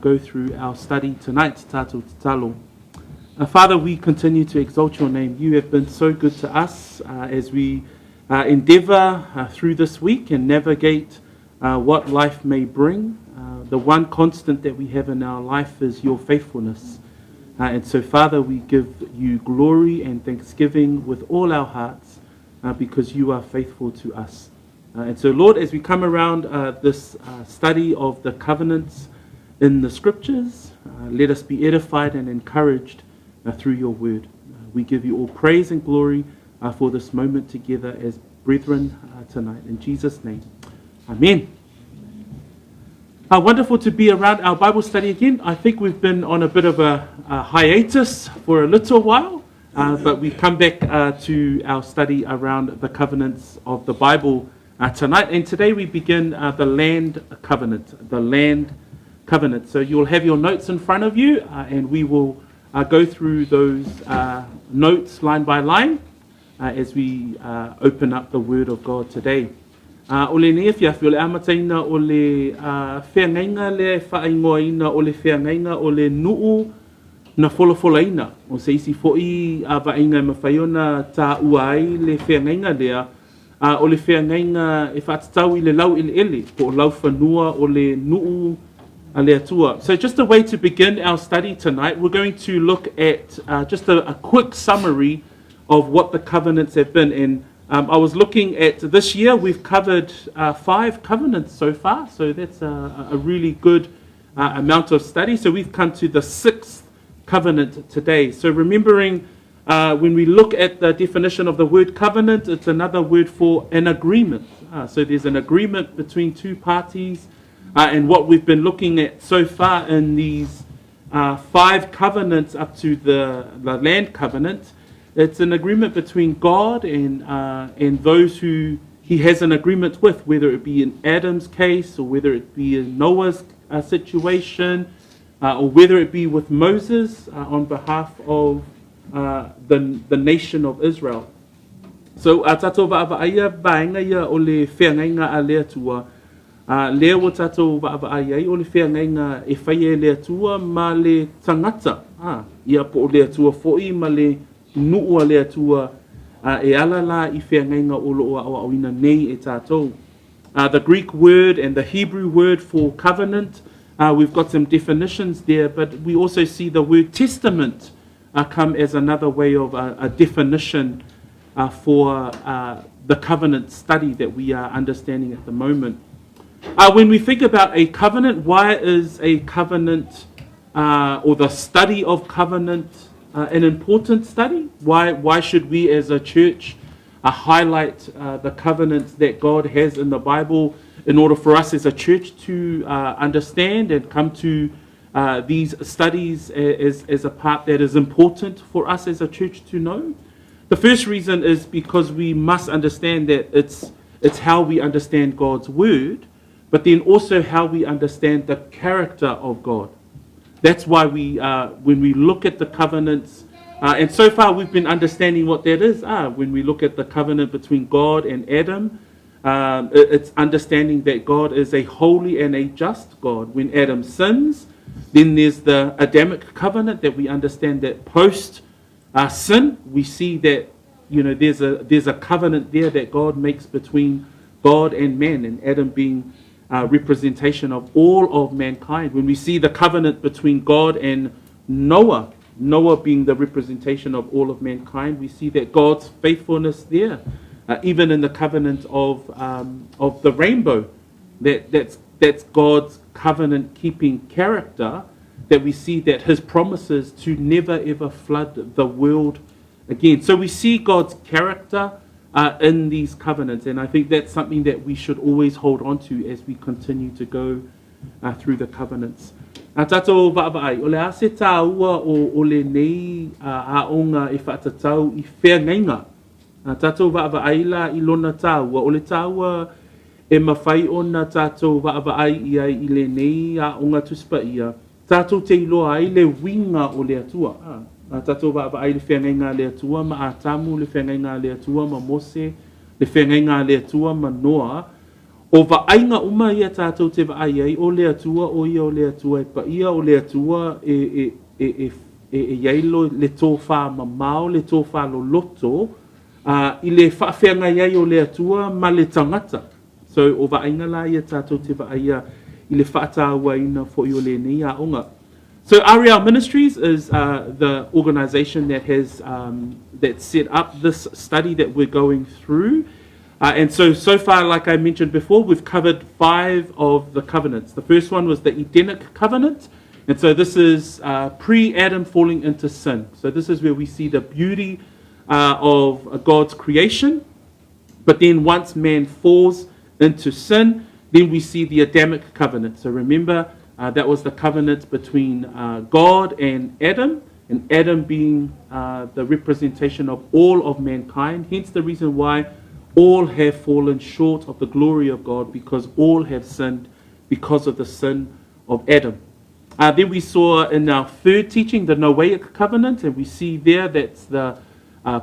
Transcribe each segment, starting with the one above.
go through our study tonight. Tatou tatalo. Father, we continue to exalt your name. You have been so good to us as we endeavor through this week and navigate what life may bring. The one constant that we have in our life is your faithfulness. And so, Father, we give you glory and thanksgiving with all our hearts because you are faithful to us. And so, Lord, as we come around this study of the covenants in the scriptures, let us be edified and encouraged through your word. We give you all praise and glory for this moment together as brethren tonight. In Jesus' name, amen. Wonderful to be around our Bible study again. I think we've been on a bit of a hiatus for a little while, but we come back to our study around the covenants of the Bible tonight. And today we begin the Land Covenant, the Land Covenant. So you'll have your notes in front of you, and we will go through those notes line by line as we open up the Word of God today. O lenei afiafi, o le amataina o le feagaiga lea e faaigoaina o le feagaiga o le nuu na folafolaina. O se isi foi vaaiga e mafai ona taua ai le feagaiga lea, o le feagaiga e faatatau i le laueleele po o laufanua o le nuu a le Atua. So just a way to begin our study tonight, we're going to look at just a quick summary of what the covenants have been. And I was looking at this year, we've covered 5 covenants so far, so that's a really good amount of study. So we've come to the 6th covenant today. So remembering when we look at the definition of the word covenant, it's another word for an agreement. So there's an agreement between two parties, and what we've been looking at so far in these 5 covenants up to the land covenant, it's an agreement between God and those who he has an agreement with, whether it be in Adam's case or whether it be in Noah's situation, or whether it be with Moses on behalf of the nation of Israel. So, a tatou vaavaaia vaega ia o le feagaiga a le Atua, lea ua tatou vaavaai ai o le feagaiga e faia e le Atua ma le tagata, ia po o le Atua foi ma le nuu a le Atua, e ala la i feagaiga o loo aoaoina nei e tatou. The Greek word and the Hebrew word for covenant, we've got some definitions there, but we also see the word testament come as another way of a definition for the covenant study that we are understanding at the moment. When we think about a covenant, why is a covenant or the study of covenant an important study? Why should we as a church highlight the covenants that God has in the Bible in order for us as a church to understand and come to these studies as a part that is important for us as a church to know? The first reason is because we must understand that it's how we understand God's word, but then also how we understand the character of God. That's why when we look at the covenants, and so far we've been understanding what that is. When we look at the covenant between God and Adam, it's understanding that God is a holy and a just God. When Adam sins, then there's the Adamic covenant that we understand that post sin, we see that there's a covenant there that God makes between God and man, and Adam being a representation of all of mankind. When we see the covenant between God and Noah, Noah being the representation of all of mankind, we see that God's faithfulness there, even in the covenant of the rainbow, that's God's covenant-keeping character, that we see that his promises to never ever flood the world again. So we see God's character in these covenants, and I think that's something that we should always hold on to as we continue to go through the covenants. A tatou vaavaai, o le a se tāua o lenei aoga e faatatau i feagaiga. A tatou vaavaai la i lona tāua, o le tāua e mafai ona tatou vaavaai i ai i lenei aoga Tusi Paia, tatou te iloa ai le uiga o le Atua. A tatou vaavaai le feagaiga a le Atua ma Atamu, le feagaiga a le Atua ma Mose, le feagaiga a le Atua ma Noa. O vaaiga uma ia tatou te vaai ai, o le Atua, o ia o le Atua e paia, o le Atua e, e, e, e, e, e i ai lo, le tofā mamao, le tofā loloto, i le faafeagai ai o le Atua ma le tagata. So, o vaaiga la ia tatou te vaaia i le faatauaina foi o lenei aoga. So REL Ministries is the organization that has that set up this study that we're going through. And so, so far, like I mentioned before, we've covered five of the covenants. The first one was the Edenic covenant. And so this is pre-Adam falling into sin. So this is where we see the beauty of God's creation. But then once man falls into sin, then we see the Adamic covenant. So remember, that was the covenant between God and Adam, and Adam being the representation of all of mankind. Hence the reason why all have fallen short of the glory of God, because all have sinned because of the sin of Adam. Then we saw in our third teaching the Noahic covenant, and we see there that's the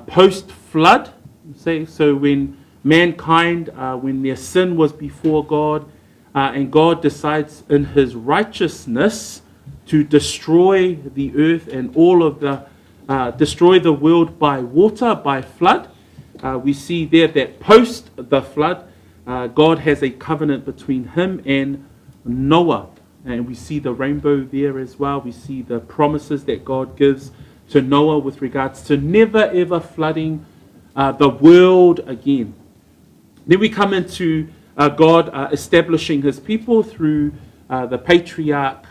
post-flood. Say so when mankind, when their sin was before God, and God decides in His righteousness to destroy the earth and all of the destroy the world by water, by flood. We see there that post the flood, God has a covenant between Him and Noah. And we see the rainbow there as well. We see the promises that God gives to Noah with regards to never ever flooding the world again. Then we come into God establishing his people through the patriarch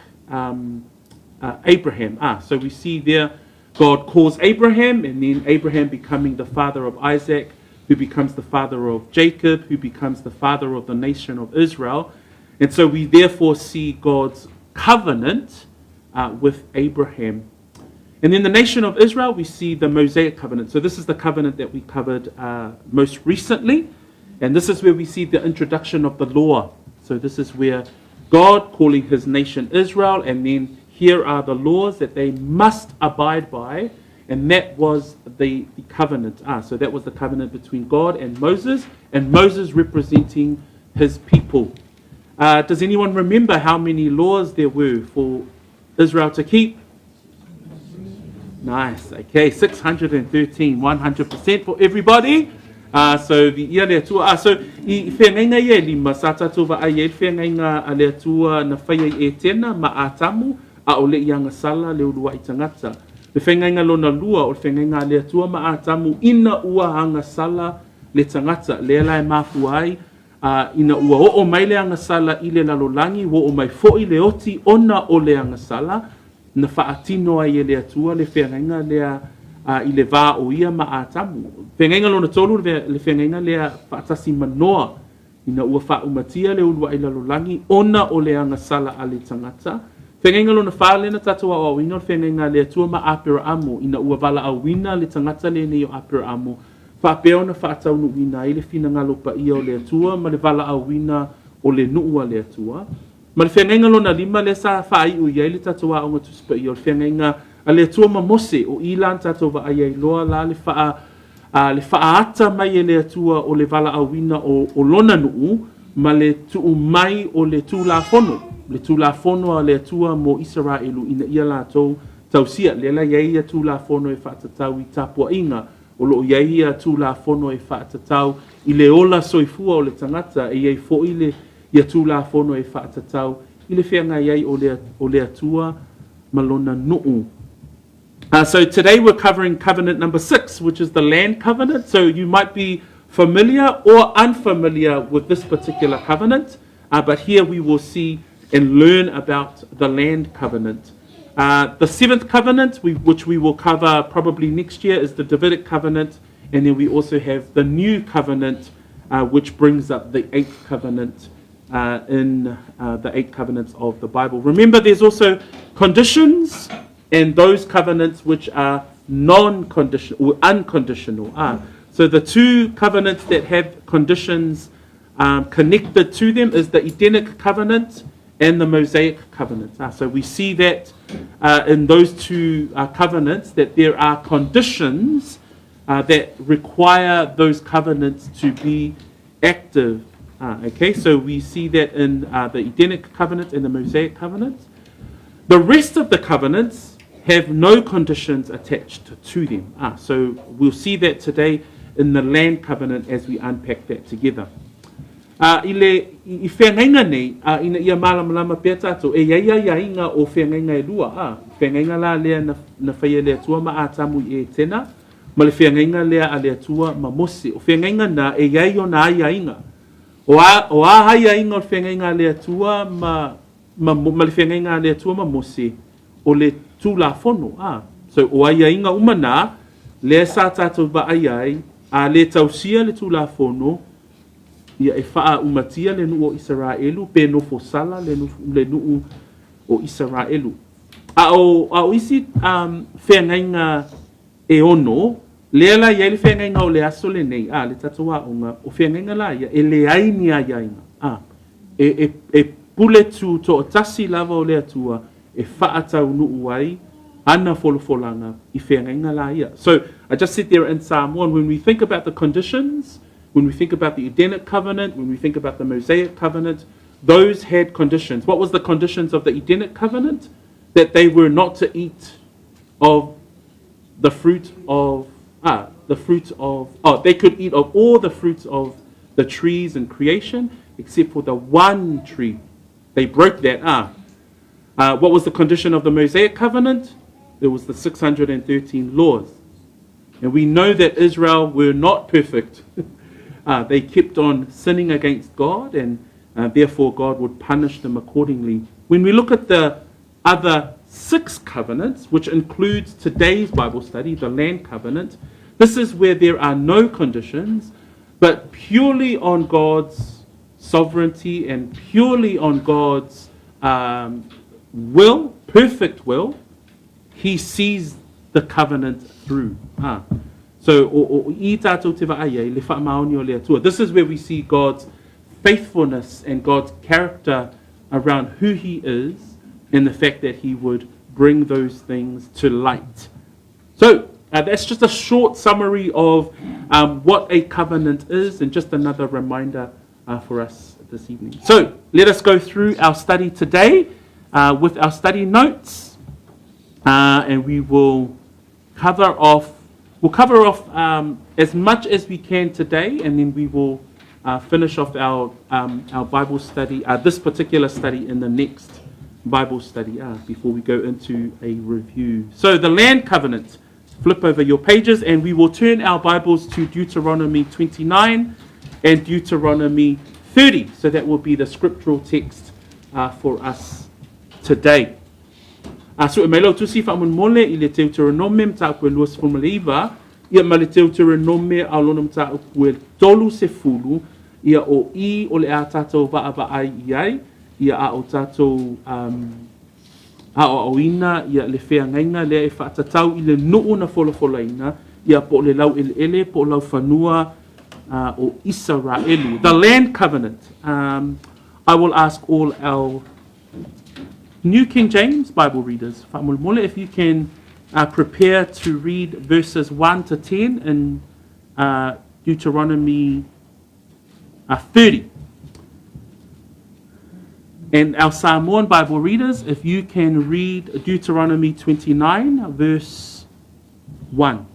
Abraham. So we see there God calls Abraham, and then Abraham becoming the father of Isaac, who becomes the father of Jacob, who becomes the father of the nation of Israel. And so we therefore see God's covenant with Abraham. And then the nation of Israel, we see the Mosaic covenant. So this is the covenant that we covered most recently. And this is where we see the introduction of the law. So this is where God calling his nation Israel, and then here are the laws that they must abide by. And that was the covenant. So that was the covenant between God and Moses, and Moses representing his people. Does anyone remember how many laws there were for Israel to keep? Nice. Okay, 613, 100% for everybody. So viia le Atua. So i feagaiga ia e lima, sa tatou vaai ai le feagaiga a le Atua na faia i Etena ma Atamu, a'ole i agasala le ulua'i tagata. Le feagaiga lona lua, o le feagaiga a le Atua ma Atamu ina ua agasala le tagata. Lea la e mafua ai ina ua oo mai le agasala i le lalolagi, ua oo mai fo'i le oti ona o le agasala, na faatino ai e le Atua le feagaiga lea i le vā o ia ma Atamu. Feagaiga lona tolu le feagaiga lea faatasi ma Noa ina ua faaumatia le ulua'i lalolagi ona o le agasala a le tagata. Feagaiga lona whā lena tatou aoaoina o le feagaiga a le Atua ma Aperahamo ina ua valaauina le tagata lenei o Aperahamo faapea ona faataunuuina ai le finagalo paia o le Atua ma le valaauina o le nuu a le Atua. Ma le feagaiga lona lima lea sa faaiu i ai le tatou aoga Tusi Paia o le feagaiga a le Atua ma Mose o i la na tatou vaai ai loa la le faa le faaata mai e le Atua o le valaauina o lona nuu ma le tuu mai o le Tulafono, le Tulafono a le Atua mo Isaraelu ina ia latou tausia. Lea la e i ai ia Tulafono e faatatau i tapuaiga, o loo i ai ia Tulafono e faatatau i le ola soifua o le tagata, e i ai foi le ia Tulafono e faatatau i le feagai ai o le Atua ma lona nuu. So today we're covering covenant number 6, which is the land covenant. So you might be familiar or unfamiliar with this particular covenant, but here we will see and learn about the land covenant. The seventh covenant, which we will cover probably next year, is the Davidic covenant, and then we also have the new covenant, which brings up the eighth covenant in the eight covenants of the Bible. Remember, there's also conditions and those covenants which are non-conditional or unconditional. So the two covenants that have conditions connected to them is the Edenic covenant and the Mosaic covenant. So we see that in those two covenants that there are conditions that require those covenants to be active. Okay, so we see that in the Edenic covenant and the Mosaic covenant. The rest of the covenants have no conditions attached to them. So we'll see that today in the land covenant as we unpack that together. I le i feagaiga nei, ina ia malamalama pea tatou, e i ai aiaiga o feagaiga e lua, feagaiga la lea na, na faia e le Atua ma Atamu i Etena, ma le feagaiga lea a le Atua ma Mose. O feagaiga na, e i ai ona aiaiga. O a, o a aiaiga o le feagaiga a le Atua ma, ma, ma le feagaiga a le Atua ma Mose, o le Tulafono, a. So, o aiaiga uma na, lea sa tatou vaai ai, a le tausia le Tulafono, ia e faaumatia le nuu o Isaraelu pe nofo sala le, le nuu o Isaraelu. A o, a o isi feagaiga e ono, lea la i ai le feagaiga o le aso lenei, a, le tatou aoga, o feagaiga la ia, e leai ni aiaiga. A, e, e, e pule tu toatasi lava o le Atua e faataunuu ai ana folafolaga i feagaiga la ia. So, I just sit there in Samoan, when we think about the conditions, when we think about the Edenic covenant, when we think about the Mosaic covenant, those had conditions. What was the conditions of the Edenic covenant? That they were not to eat of the fruit of the fruit of oh they could eat of all the fruits of the trees in creation except for the one tree. They broke that. What was the condition of the Mosaic covenant? It was the 613 laws. And we know that Israel were not perfect. They kept on sinning against God, and therefore God would punish them accordingly. When we look at the other six covenants, which includes today's Bible study, the land covenant, this is where there are no conditions, but purely on God's sovereignty and purely on God's will, perfect will, He sees the covenant through. So, o, o, i tātou te vaai ai, le whaamaoni o le Atua. This is where we see God's faithfulness and God's character around who He is and the fact that He would bring those things to light. So, that's just a short summary of what a covenant is and just another reminder for us this evening. So, let us go through our study today with our study notes, and we will cover off we'll cover off as much as we can today, and then we will finish off our Bible study, this particular study, in the next Bible study before we go into a review. So, the Land Covenant. Flip over your pages, and we will turn our Bibles to Deuteronomy 29 and Deuteronomy 30. So, that will be the scriptural text for us today. So e mai lau tusi faamolemole i le Teuteronome mataupu e 29, ia ma le Teuteronome a lona mataupu e 30, ia o i o le a tatou vaavaai i ai, ia a o tatou aoaoina ia le feagaiga lea e faatatau i le nuu na folafolaina, ia po o le laueleele po o laufanua o Isaraelu. The Land Covenant. I will ask all our New King James Bible readers, faamolemole, if you can prepare to read verses 1 to 10 in Deuteronomy 30. And our Samoan Bible readers, if you can read Deuteronomy 29, verse 1.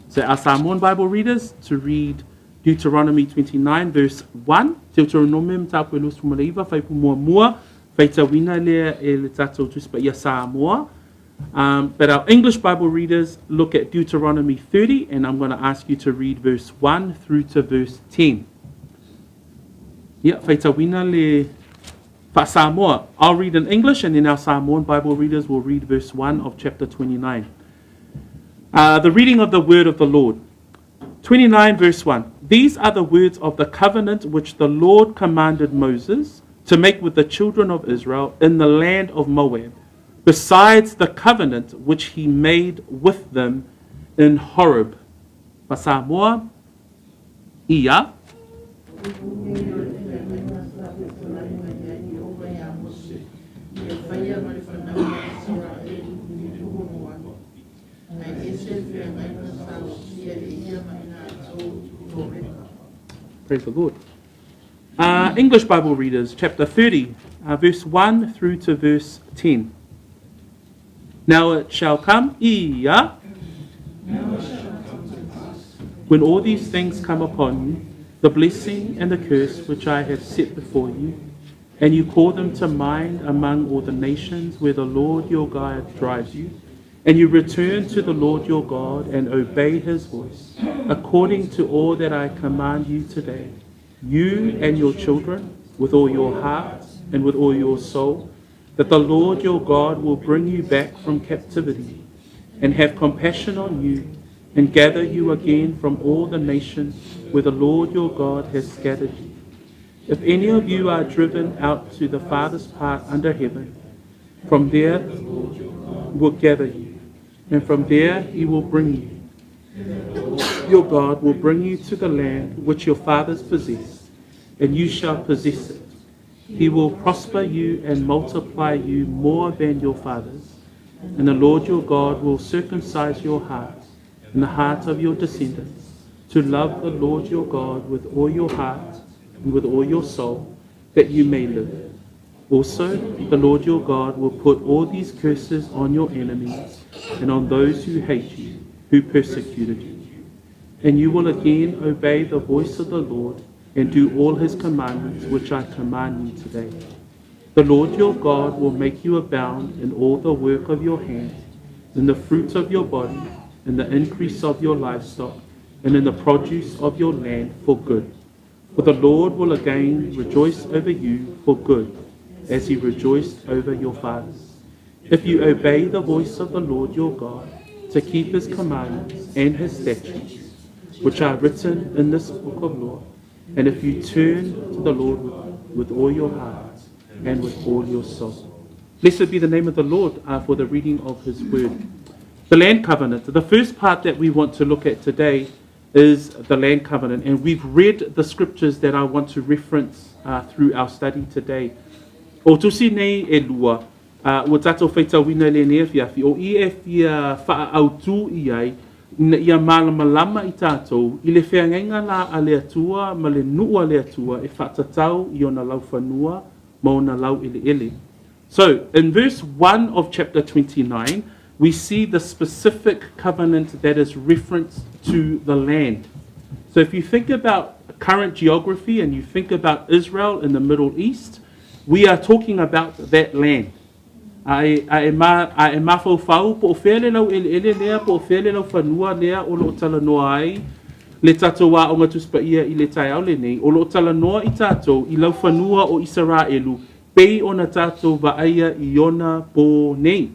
So our Samoan Bible readers to read Deuteronomy 29, verse 1. Deuteronomy mataupu e 29, fuaiupu muamua, faitauina lea e le tatou Tusi Paia Samoa. But our English Bible readers look at Deuteronomy 30, and I'm going to ask you to read verse 1 through to verse 10. Ia, faitauina le faa-Samoa. I'll read in English, and then our Samoan Bible readers will read verse 1 of chapter 29. The reading of the word of the Lord. 29 verse 1. These are the words of the covenant which the Lord commanded Moses to make with the children of Israel in the land of Moab, besides the covenant which he made with them in Horeb. Faa-Samoa, ia. O feagaiga sa fetalai mai ai Ieova iā Mose, ia faia ma le fanau a Isaraelu i le nuu o Moapi, ae ese le feagaiga sa usia e ia ma i latou i Horeba. Praise the Lord. English Bible readers, chapter 30, verse 1 through to verse 10. Now it shall come, ia, when all these things come upon you, the blessing and the curse which I have set before you, and you call them to mind among all the nations where the Lord your God drives you, and you return to the Lord your God and obey his voice, according to all that I command you today, you and your children, with all your heart and with all your soul, that the Lord your God will bring you back from captivity and have compassion on you and gather you again from all the nations where the Lord your God has scattered you. If any of you are driven out to the farthest part under heaven, from there will gather you, and from there he will bring you. Your God will bring you to the land which your fathers possessed, and you shall possess it. He will prosper you and multiply you more than your fathers. And the Lord your God will circumcise your heart and the heart of your descendants, to love the Lord your God with all your heart and with all your soul, that you may live. Also, the Lord your God will put all these curses on your enemies and on those who hate you, who persecuted you. And you will again obey the voice of the Lord and do all his commandments which I command you today. The Lord your God will make you abound in all the work of your hands, in the fruits of your body, in the increase of your livestock, and in the produce of your land for good. For the Lord will again rejoice over you for good, as he rejoiced over your fathers. If you obey the voice of the Lord your God, to keep his commandments and his statutes, which are written in this book of law, and if you turn to the Lord with, with all your heart and with all your soul. Blessed be the name of the Lord uh, for the reading of his word. The land covenant. The first part that we want to look at today is the land covenant. And we've read the scriptures that I want to reference uh, through our study today. O tusi nei e lua, uh, ua tātou whaitauina i lenei awhiawhi, o i e whia whaautū i ai, ina ia mālamalama i tātou, i le feagaiga la a le Atua ma le nu'u a le Atua e faatatau i ona laufanua ma ona laueleele. So, in verse 1 of chapter 29, we see the specific covenant that is referenced to the land. So, if you think about current geography and you think about Israel in the Middle East, we are talking about that land. A e, a e, ma, a e mafaufau po o fea le laueleele lea, po o fea le laufanua lea o lo o talanoa ai le tatou Aoga Tusi Paia i le taeao lenei, o lo o talanoa i tatou i laufanua o Isaraelu pei ona tatou vaaia i ona pō nei.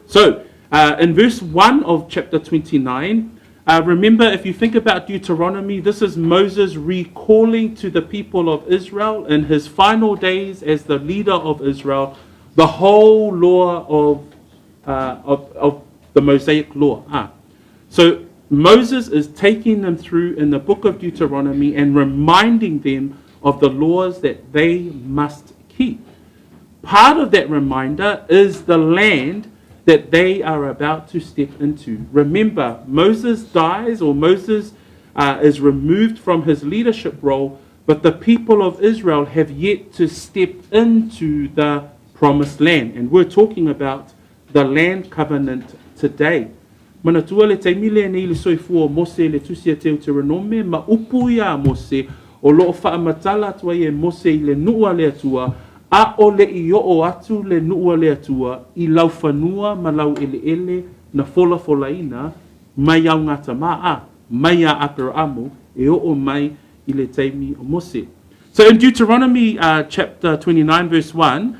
So, uh, in verse 1 of chapter 29, uh, remember, if you think about Deuteronomy, this is Moses recalling to the people of Israel in his final days as the leader of Israel the whole law of, uh, of, of the Mosaic law. Ah. So Moses is taking them through in the book of Deuteronomy and reminding them of the laws that they must keep. Part of that reminder is the land that they are about to step into. Remember, Moses dies or Moses uh, is removed from his leadership role, but the people of Israel have yet to step into the promised land. And we're talking about the land covenant today. Manatua le taimi lenei i le soifua o Mose i le tusi a Teuteronome ma upu iā Mose o lo o faamatala atu ai e Mose i le nuʻu a le Atua, ʻaʻole i oo atu le nuʻu a le Atua i laufanua ma laueleele na folafolaina mai Aogatama a mai iā Aperaamu e oo mai i le taimi o Mose. So in Deuteronomy uh, chapter 29 verse 1,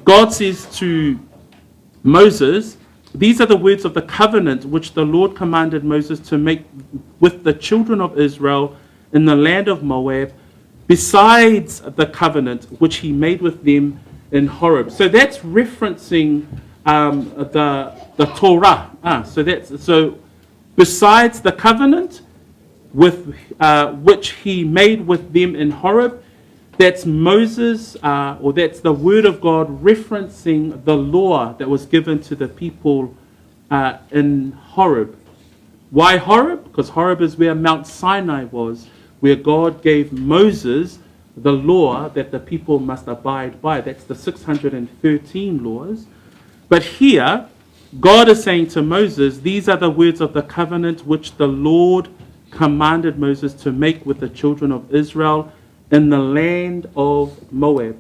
God says to Moses, These are the words of the covenant which the Lord commanded Moses to make with the children of Israel in the land of Moab, besides the covenant which he made with them in Horeb. So that's referencing um, the, the Torah. Ah, so that's so besides the covenant with uh, which he made with them in Horeb, that's Moses, uh, or that's the word of God referencing the law that was given to the people uh, in Horeb. Why Horeb? Because Horeb is where Mount Sinai was, where God gave Moses the law that the people must abide by. That's the 613 laws. But here, God is saying to Moses, These are the words of the covenant which the Lord commanded Moses to make with the children of Israel in the land of Moab.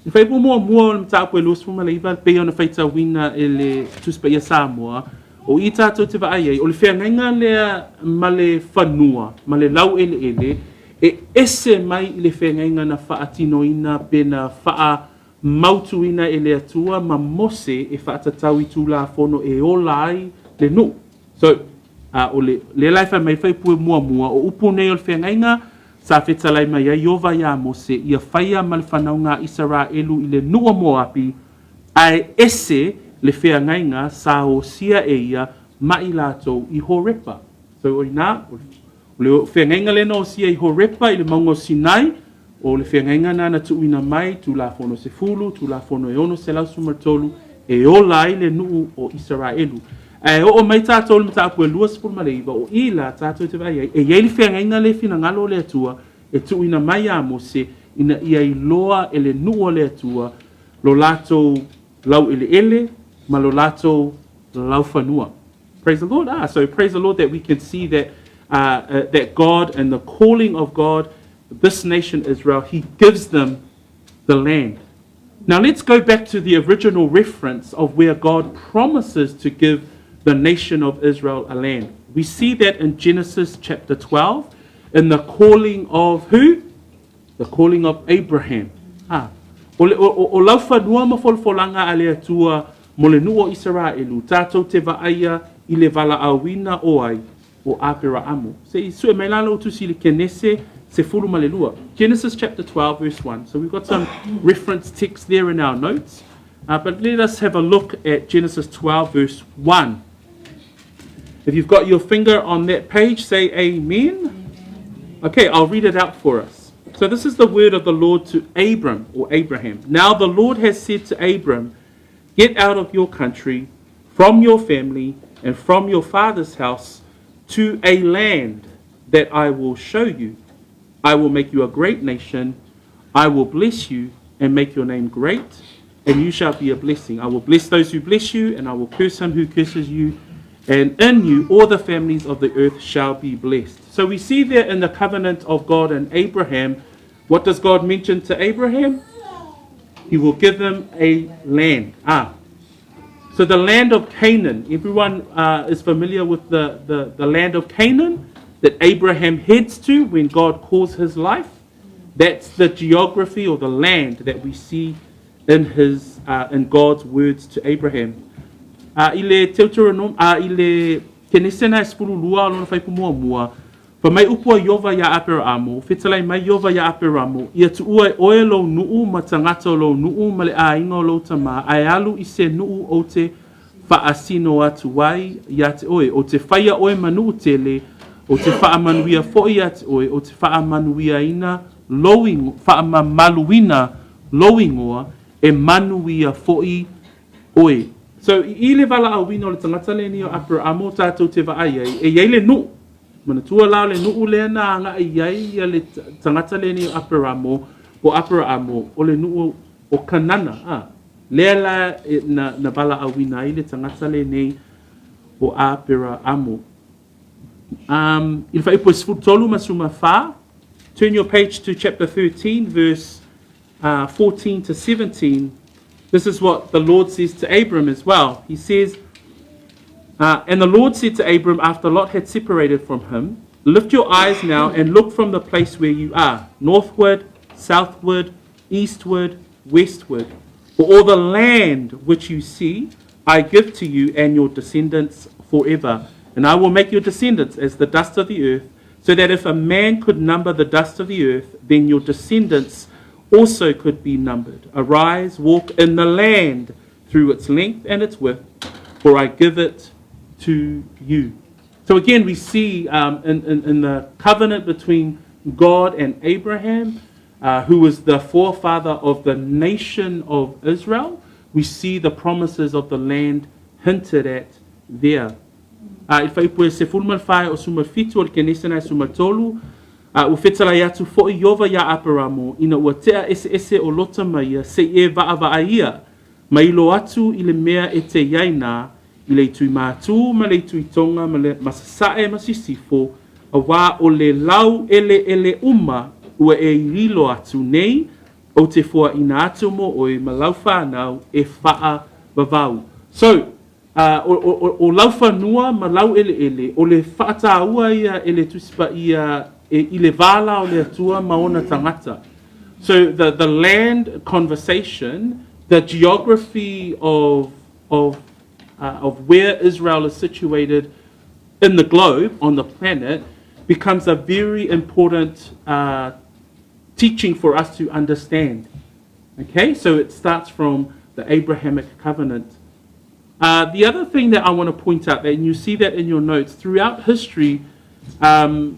I whai muamua o le mataupu e 29, pei ona faitauina e le Tusi Paia Samoa, o i tātou te vaai ai, o le feagaiga lea ma le fanua, ma le laueleele, e ese mai i le feagaiga na faatinoina pe na faamautuina e le Atua ma Mose e faatatau i Tulafono e ola ai le nuu. So, a, o le, lea la e fai mai faipue muamua, o upu nei o le feagaiga, sa fetalai mai ai Ieova iā Mose, ia faia ma le fanauga a Isaraelu i le nuu o Moapi, ae ese le feagaiga sa osia e ia ma i latou i Horepa. So, o inā, o le feagaiga lea na osia i Horepa i le mauga o Sinai, o le feagaiga na na tuuina mai, Tulafono Sefulu, Tulafono e 613, e ola ai le nuu o Isaraelu. Ae oo mai tātou i le mataupu e 29, o i la tātou te vaai ai, e i ai le feagaiga le finagalo o le Atua e tuuina mai iā Mose ina ia iloa e le nuu o le Atua lo latou laueleele ma lo latou laufanua. Praise the Lord. Ah, so praise the Lord that we can see that, that God and the calling of God, this nation Israel, He gives them the land. Now let's go back to the original reference of where God promises to give the nation of Israel a land. We see that in Genesis chapter 12, in the calling of who? The calling of Abraham. Ah, o, le, o, o, o laufanua ma folafolaga a le Atua mo le nuu o Isaraelu, tātou te vaaia i le valaauina o ai, o Aperaamu. Se i sue mai la lou tusi i le Kenese 12. Genesis chapter 12 verse 1. So we've got some reference text there in our notes. But let us have a look at Genesis 12 verse 1. If you've got your finger on that page, say amen. Okay, I'll read it out for us. So this is the word of the Lord to Abram or Abraham. Now the Lord has said to Abram, Get out of your country, from your family, and from your father's house to a land that I will show you. I will make you a great nation. I will bless you and make your name great, and you shall be a blessing. I will bless those who bless you, and I will curse him who curses you. And in you all the families of the earth shall be blessed. So we see there in the covenant of God and Abraham, what does God mention to Abraham? He will give him a land. Ah. So the land of Canaan, everyone is familiar with the, the, the land of Canaan that Abraham heads to when God calls his life. That's the geography or the land that we see in his in God's words to Abraham. I le Deuteronom, i le Kenese na e 12 o lona faaipu muamua, Fai mai upu a Ieova iā Aperaamo, Fetalai mai Ieova iā Aperamo, Ia tuua e oe lou nuu ma tagata o lou nuu ma le aiga o lou tama, ae alu i se nuu ou te faasino atu ai ia te oe, ou te faia oe ma nuu tele, ou te faamanuia foi ia te oe, ou te faamanuiaina lou ingoa, faamamaluina lou ingoa, e manuia foi oe. So, i le valaauina o le tagata lenei o Aperamo tatou te vaai ai, e i ai le nuu. Manatua la o le nuu lea na agai i ai ia le tagata lenei o Aperamo, po Aperaamo, o le nuu o Kanana, a. Lea la e, na, na valaauina ai le tagata lenei o Aperaamo. Um, i le faaipu e 13 ma 14, turn your page to chapter 13, verse 14 to 17. This is what the Lord says to Abram as well. He says, And the Lord said to Abram after Lot had separated from him, Lift your eyes now and look from the place where you are, northward, southward, eastward, westward. For all the land which you see, I give to you and your descendants forever. And I will make your descendants as the dust of the earth, so that if a man could number the dust of the earth, then your descendants also could be numbered. Arise, walk in the land through its length and its width, for I give it to you. So again, we see in, in, in the covenant between God and Abraham, who was the forefather of the nation of Israel, we see the promises of the land hinted at there. A i le faaipu e 14 o 17 o le Kenese na e 13, A ua fetalai atu foʻi Iowa iā Aperamo, ina ua tea eseese o Lota ma ia, se i e vaavaai ia, ma ilo atu i le mea e te iai na, i le itu i matū ma le itu i tonga ma le ma sasae ma sisifo, auā o le laueleele uma ua e ililo atu nei, ou te foaʻina atu mo oe ma lau fanau e faavavau. So, o, o, o laufanua ma laueleele, o le faataua ia e le Tusi Paia e, i le va la o le Atua ma ona tagata. So the land conversation, the geography of where Israel is situated in the globe, on the planet, becomes a very important teaching for us to understand. Okay, so it starts from the Abrahamic covenant. The other thing that I want to point out, and you see that in your notes, throughout history, in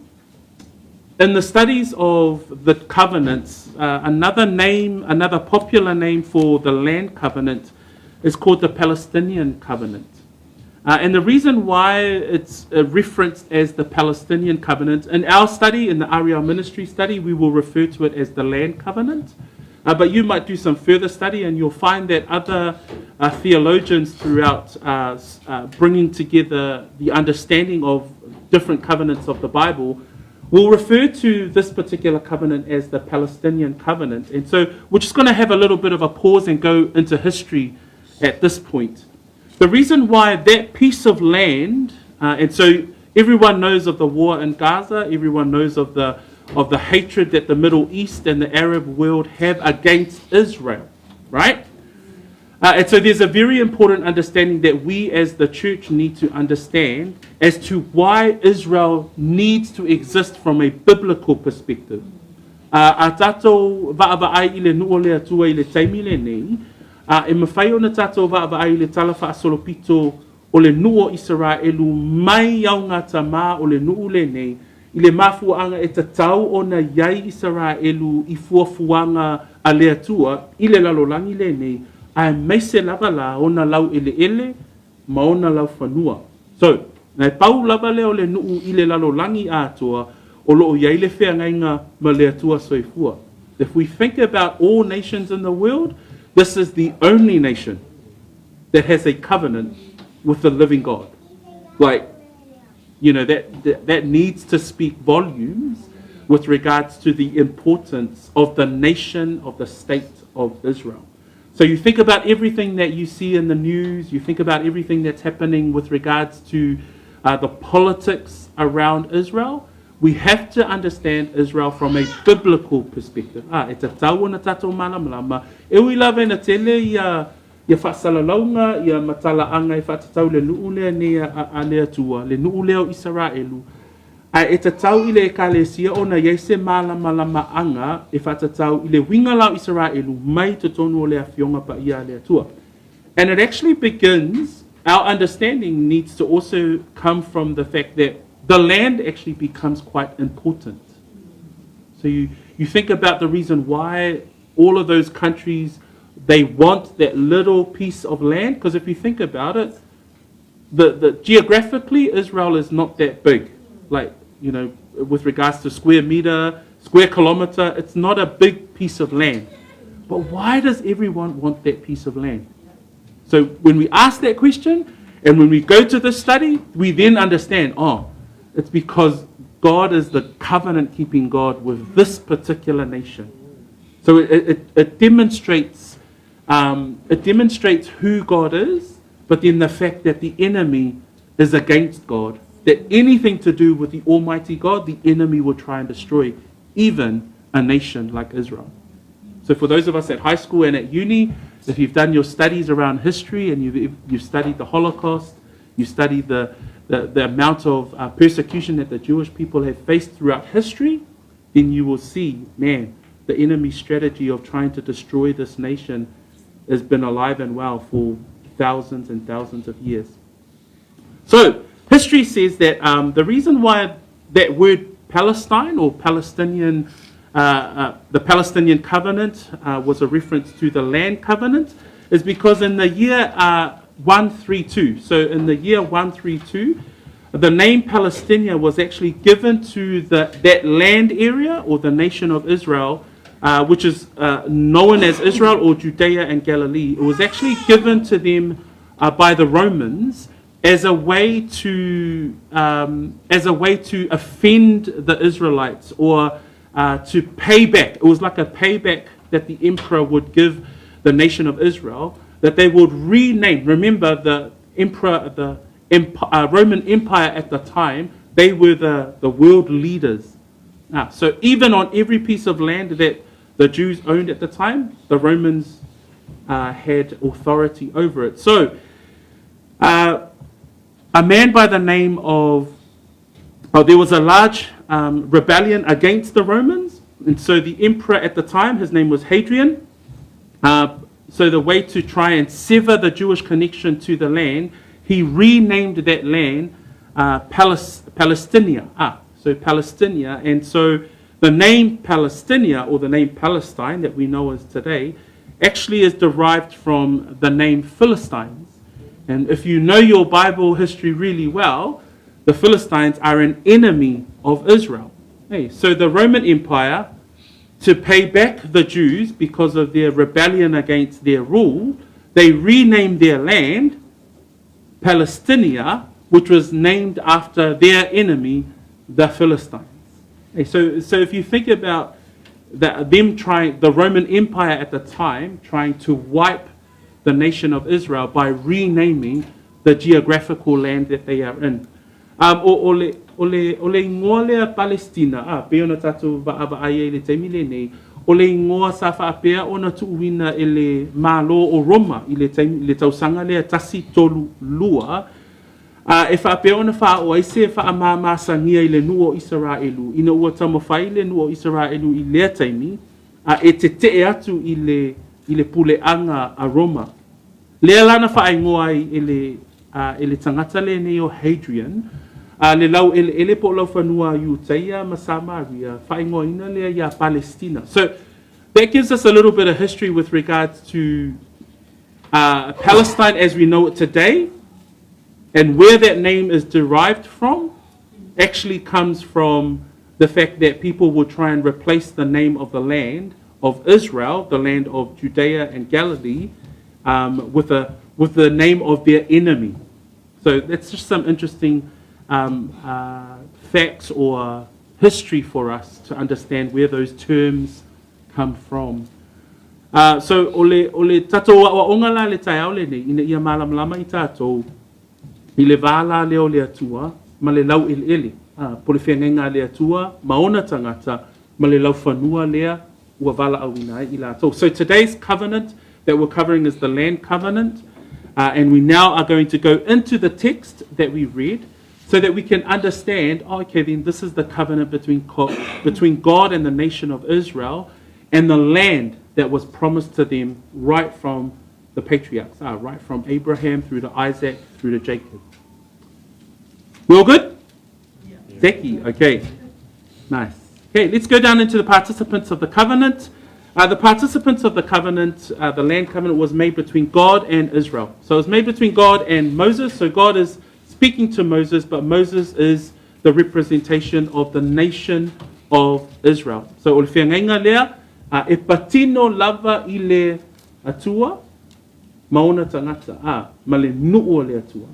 the studies of the covenants, another name, another popular name for the land covenant is called the Palestinian covenant. And the reason why it's referenced as the Palestinian covenant, in our study, in the Ariel Ministry study, we will refer to it as the land covenant. But you might do some further study and you'll find that other theologians throughout bringing together the understanding of different covenants of the Bible will refer to this particular covenant as the Palestinian covenant. And so we're just going to have a little bit of a pause and go into history at this point. The reason why that piece of land, and so everyone knows of the war in Gaza, everyone knows of the hatred that the Middle East and the Arab world have against Israel, right? And so there's a very important understanding that we as the church need to understand as to why Israel needs to exist from a biblical perspective. A tātou vaavaai i le nuu o le Atua i le taimi lenei, e mawhai ona tātou vaavaai i le tala faasolopito o le nuu o Isaraelu mai au ngā tamā o le nuu lenei, i le mafuaanga e tatau ona iai Isaraelu i fuafuaga a le Atua i le lalolagi lenei, aemaise lava la ona laueleele ma ona laufanua. So, na e pau lava lea o le nuu i le lalolagi atoa o loo iai le feagaiga ma le Atua soifua. If we think about all nations in the world, this is the only nation that has a covenant with the living God. Like, that needs to speak volumes with regards to the importance of the nation of the state of Israel. So you think about everything that you see in the news, you think about everything that's happening with regards to the politics around Israel. We have to understand Israel from a biblical perspective. Ah, e tatau ona tātou malamalama. E ui lava ina tele ia faasalalauga ia matalaʻaga e faatatau le nuu lea nei a le Atua, le nuu lea o Isaraelu. A e tatau i le ekalesia ona iai se malamalamaaga e faatatau i le uiga la o Isaraelu mai totonu o le afioga paia a le Atua. And it actually begins, our understanding needs to also come from the fact that the land actually becomes quite important. So you think about the reason why all of those countries, they want that little piece of land, because if you think about it, the geographically Israel is not that big. Like, with regards to square meter, square kilometer, it's not a big piece of land. But why does everyone want that piece of land? So when we ask that question, and when we go to this study, we then understand, oh, it's because God is the covenant keeping God with this particular nation. So it demonstrates who God is, but then the fact that the enemy is against God, that anything to do with the Almighty God, the enemy will try and destroy, even a nation like Israel. So for those of us at high school and at uni, if you've done your studies around history and you've studied the Holocaust, you studied the amount of persecution that the Jewish people have faced throughout history, then you will see, man, the enemy's strategy of trying to destroy this nation has been alive and well for thousands and thousands of years. So, history says that the reason why that word Palestine or Palestinian, the Palestinian covenant was a reference to the land covenant is because in the year 132, so in the year 132, The name Palestinia was actually given to the, that land area or the nation of Israel, which is known as Israel or Judea and Galilee. It was actually given to them by the Romans as a way to as a way to offend the Israelites or to pay back. It was like a payback that the emperor would give the nation of Israel that they would rename. Remember the emperor, the Roman Empire at the time, they were the, the world leaders. So even on every piece of land that the Jews owned at the time, the Romans had authority over it. So, a man by the name of, oh, there was a large rebellion against the Romans. And so the emperor at the time, his name was Hadrian. So the way to try and sever the Jewish connection to the land, he renamed that land Palestinia. So Palestinia. And so the name Palestinia, or the name Palestine that we know as today, actually is derived from the name Philistines. And if you know your Bible history really well, the Philistines are an enemy of Israel. Hey, so the Roman Empire, to pay back the Jews because of their rebellion against their rule, they renamed their land Palestinia, which was named after their enemy, the Philistines. Hey, so if you think about them trying, the Roman Empire at the time, trying to wipe the nation of Israel by renaming the geographical land that they are in. O, o, le, o, le, o le ingoa lea Palestina, pei ona tatou vaavaai ai i le taimi lenei, o le ingoa sa faapea ona tuuina e le Malo o Roma i le, taimi, le tausaga lea 132, e faapea ona faaoo ai se faamamasagia i le nuu o Isaraelu, ina ua taumafai le nuu o Isaraelu i lea taimi, e tetee atu i le puleaga a Roma. Lea la na faaigoa ai e le tagata lenei o Hadrian, le laueleele po o laufanua Iutaia ma Samaria, faaigoaina lea ia Palestina. So that gives us a little bit of history with regards to Palestine as we know it today, and where that name is derived from actually comes from the fact that people will try and replace the name of the land of Israel, the land of Judea and Galilee, with the name of their enemy. So that's just some interesting facts or history for us to understand where those terms come from. So o le tatou aoaoga la le taeao lenei ina ia malamalama i tatou i le va la lea o le Atua ma le laueleele. Po le feagaiga a le Atua ma ona tagata ma le laufanua lea ua valaauina ai i latou. So today's covenant that we're covering is the land covenant. And we now are going to go into the text that we read so that we can understand, oh, okay, then this is the covenant between God and the nation of Israel and the land that was promised to them right from the patriarchs, right from Abraham through to Isaac through to Jacob. We all good? Yeah. Zeki, okay. Nice. Okay, let's go down into the participants of the covenant. The participants of the covenant, the land covenant, was made between God and Israel. So it was made between God and Moses. So God is speaking to Moses, but Moses is the representation of the nation of Israel. So o le feagaiga lea, e patino lava i le Atua, ma ona tagata, ma le nuu o le Atua.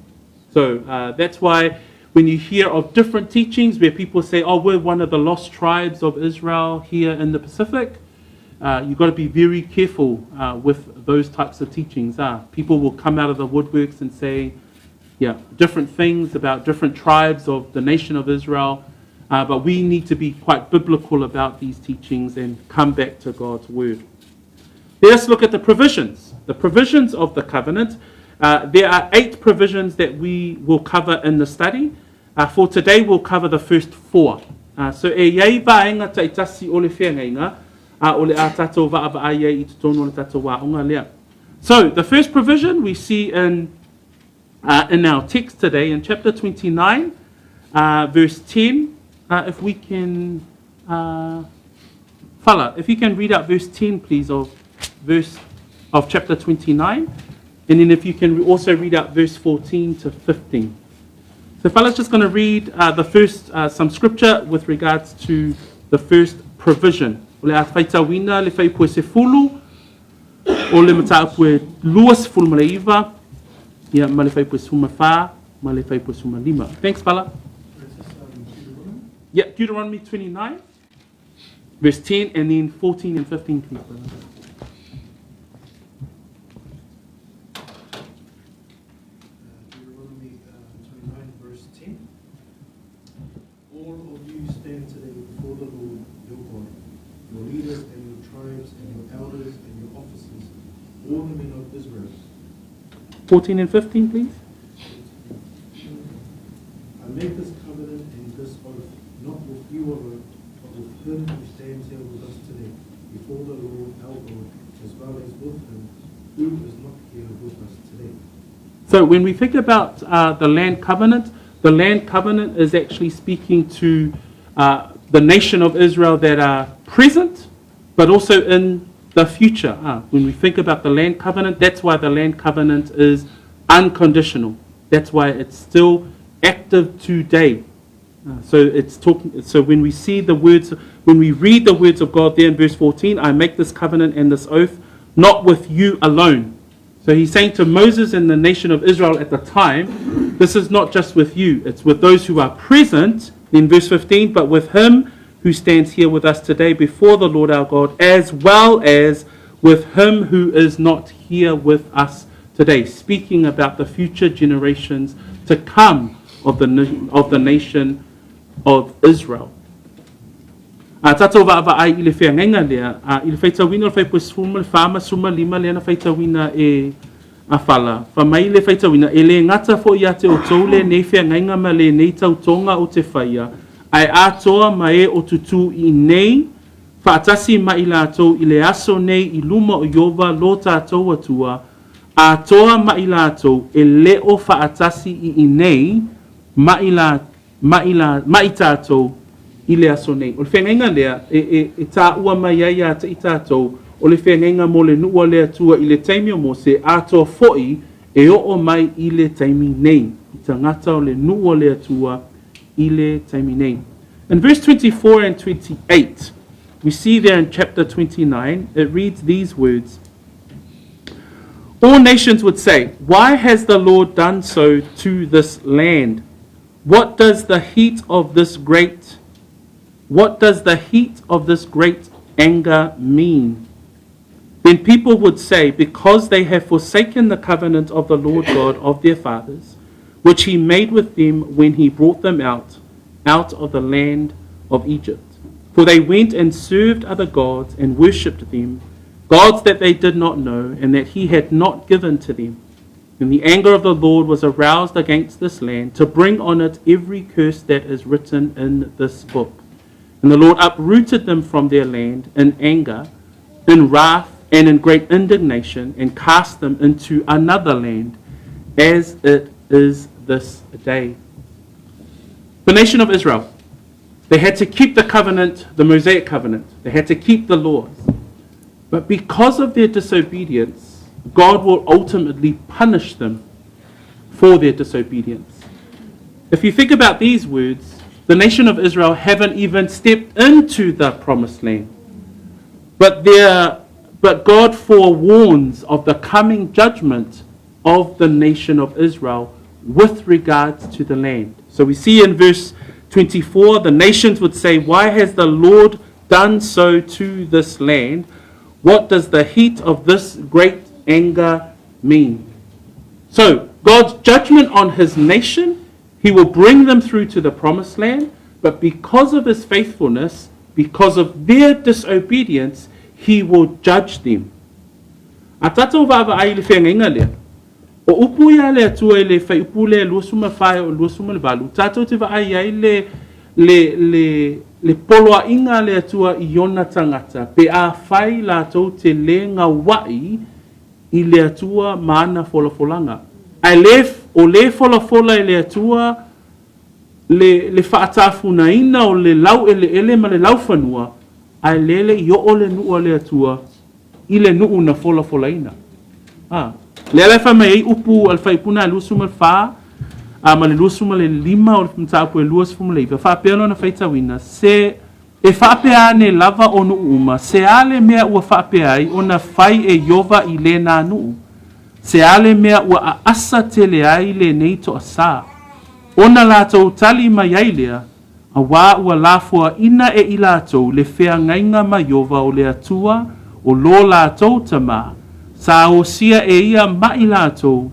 So that's why when you hear of different teachings where people say, oh, we're one of the lost tribes of Israel here in the Pacific, you've got to be very careful with those types of teachings. People will come out of the woodworks and say, yeah, different things about different tribes of the nation of Israel. But we need to be quite biblical about these teachings and come back to God's word. Let us look at the provisions. The provisions of the covenant. There are eight provisions that we will cover in the study. For today, we'll cover the first four. So e iai vaega taitasi o le feagaiga, o le a tatou vaavaai ai i totonu o le tatou aoga lea. So, the first provision we see in our text today, in chapter 29, verse 10. If we can, Fala, if you can read out verse 10, please, of chapter 29. And then if you can also read out verse 14 to 15. So Fala's just going to read the first, some scripture with regards to the first provision. O le a faitauina le fuaiupu e sefulu o le mataupu e 29, ia, ma le fuaiupu e 14 ma le fuaiupu e 15. Thanks, Fala. Yeah, Deuteronomy 29, verse 10, and then 14 and 15, please, brother. Deuteronomy 29, verse 10. All of you stand today before the Lord your God, your leaders and your tribes and your elders and your officers, all the men of Israel. 14 and 15, please. I make this covenant and this oath, not with you alone, but with him who stands here with us today, before the Lord our God, as well as with him who is not here with us today. So when we think about the land covenant, the land covenant is actually speaking to the nation of Israel that are present, but also in the future. When we think about the land covenant, that's why the land covenant is unconditional. That's why it's still active today. So it's talking. So when we see the words, when we read the words of God there in verse 14, I make this covenant and this oath, not with you alone. So he's saying to Moses and the nation of Israel at the time, this is not just with you, it's with those who are present, in verse 15, but with him who stands here with us today before the Lord our God, as well as with him who is not here with us today, speaking about the future generations to come of the nation of Israel. A tātou vaavaai i le feagaiga lea, a i le faitauina o le fuaiupu e 14 ma 15 lea na faitauina e a Fala, fai mai le faitauina, e le gata foi ia te outou lenei feagaiga ma lenei tautoga ou te faia, ae atoa ma e o tutū iinei, faatasi ma i latou i le aso nei i luma o Ieova lo tatou Atua, atoa ma i latou e le o faatasi iinei ma i la, ma i la, ma i tatou i le aso nei. O le feagaiga lea e, e, e taua mai ai ia te i tatou, o le feagaiga mo le nuu a le Atua i le taimi o Mose, atoa foi e oo mai i le taimi nei, i tagata o le nuu a le Atua i le taimi nei. In verse 24 and 28, we see there in chapter 29, it reads these words, All nations would say, Why has the Lord done so to this land? What does the heat of this great what does the heat of this great anger mean? Then people would say, Because they have forsaken the covenant of the Lord God of their fathers, which he made with them when he brought them out, out of the land of Egypt. For they went and served other gods and worshipped them, gods that they did not know and that he had not given to them. And the anger of the Lord was aroused against this land to bring on it every curse that is written in this book. And the Lord uprooted them from their land in anger, in wrath, and in great indignation, and cast them into another land, as it is this day. The nation of Israel, they had to keep the covenant, the Mosaic covenant. They had to keep the laws. But because of their disobedience, God will ultimately punish them for their disobedience. If you think about these words, the nation of Israel haven't even stepped into the promised land. But, but God forewarns of the coming judgment of the nation of Israel with regards to the land. So we see in verse 24, the nations would say, Why has the Lord done so to this land? What does the heat of this great anger mean? So, God's judgment on his nation, he will bring them through to the promised land, but because of his faithfulness, because of their disobedience, he will judge them. A tātou vaavaai i le feagaiga lea, o upu ia a le Atua i le fuaiupu lea 24 e oo 28, tātou te vaai ai le, le, le, le poloaiga a le Atua i ona tagata, pe afai latou te le gauai i le Atua ma ana folafolaga. Ae le, o le folafola e le Atua le, le faatafunaina o le laueleele ma le laufanua, ae lele i oo le nuu a le Atua i le nuu na folafolaina. A, lea la e fai mai ai upu a le fuaiupu lena 24, ma le 25 o le mataupu e 29, faapea lona faitauina, Se e faapea ane lava o nuʻu uma, se a le mea ua faapea ai ona fai e Ieova i lēnā nuʻu? Se a le mea ua aʻasa tele ai lenei toʻasā? Ona lātou tali mai ai lea, Auā ua lafoaʻina e i lātou le feagaiga ma Ieova o le Atua o lo lātou tamā, sa osia e ia ma i lātou,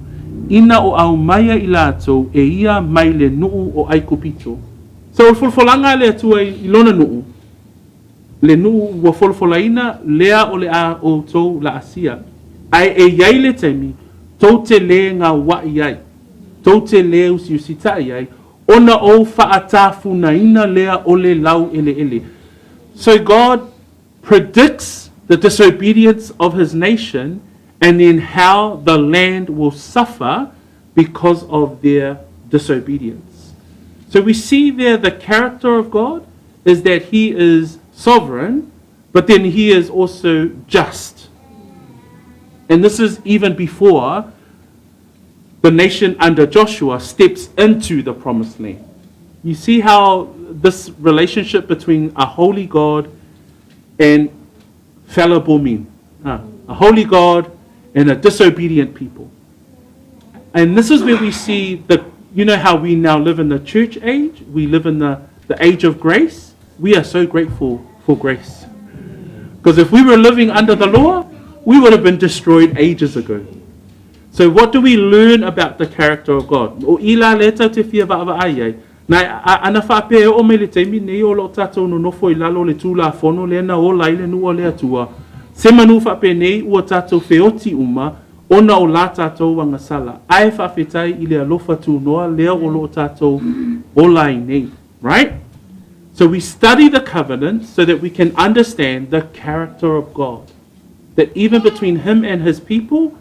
ina o aumaia i lātou e ia mai le nuʻu o ʻAikupito. So o le folafolaga a le Atua i lona nuʻu, le nuʻu ua folafolaina, lea o le a ʻoutou laʻasia. Ae e iai le taimi tou te lē gauaʻi ai, tou te lē usiusitaʻi ai, ona ou faatafunaina lea o le laueleele. So God predicts the disobedience of his nation and then how the land will suffer because of their disobedience. So we see there the character of God is that he is sovereign, but then he is also just. And this is even before the nation under Joshua steps into the promised land. You see how this relationship between a holy God and fallible men, a holy God and a disobedient people. And this is where we see the, you know how we now live in the church age? We live in the, the age of grace. We are so grateful for grace. Because if we were living under the law, we would have been destroyed ages ago. So what do we learn about the character of God? O i la le tau te fia vaavaai ai. Na a, ana faapea e oo mai le taimi nei o loo tatou nonofo i lalo o le Tulafono lea na ola ai le nuu a le Atua, se manu faapenei ua tatou feoti uma ona o la tatou agasala. Ae faafetai i le alofa tunoa lea o loo tatou ola ai nei. Right? So we study the covenant so that we can understand the character of God. That even between him and his people,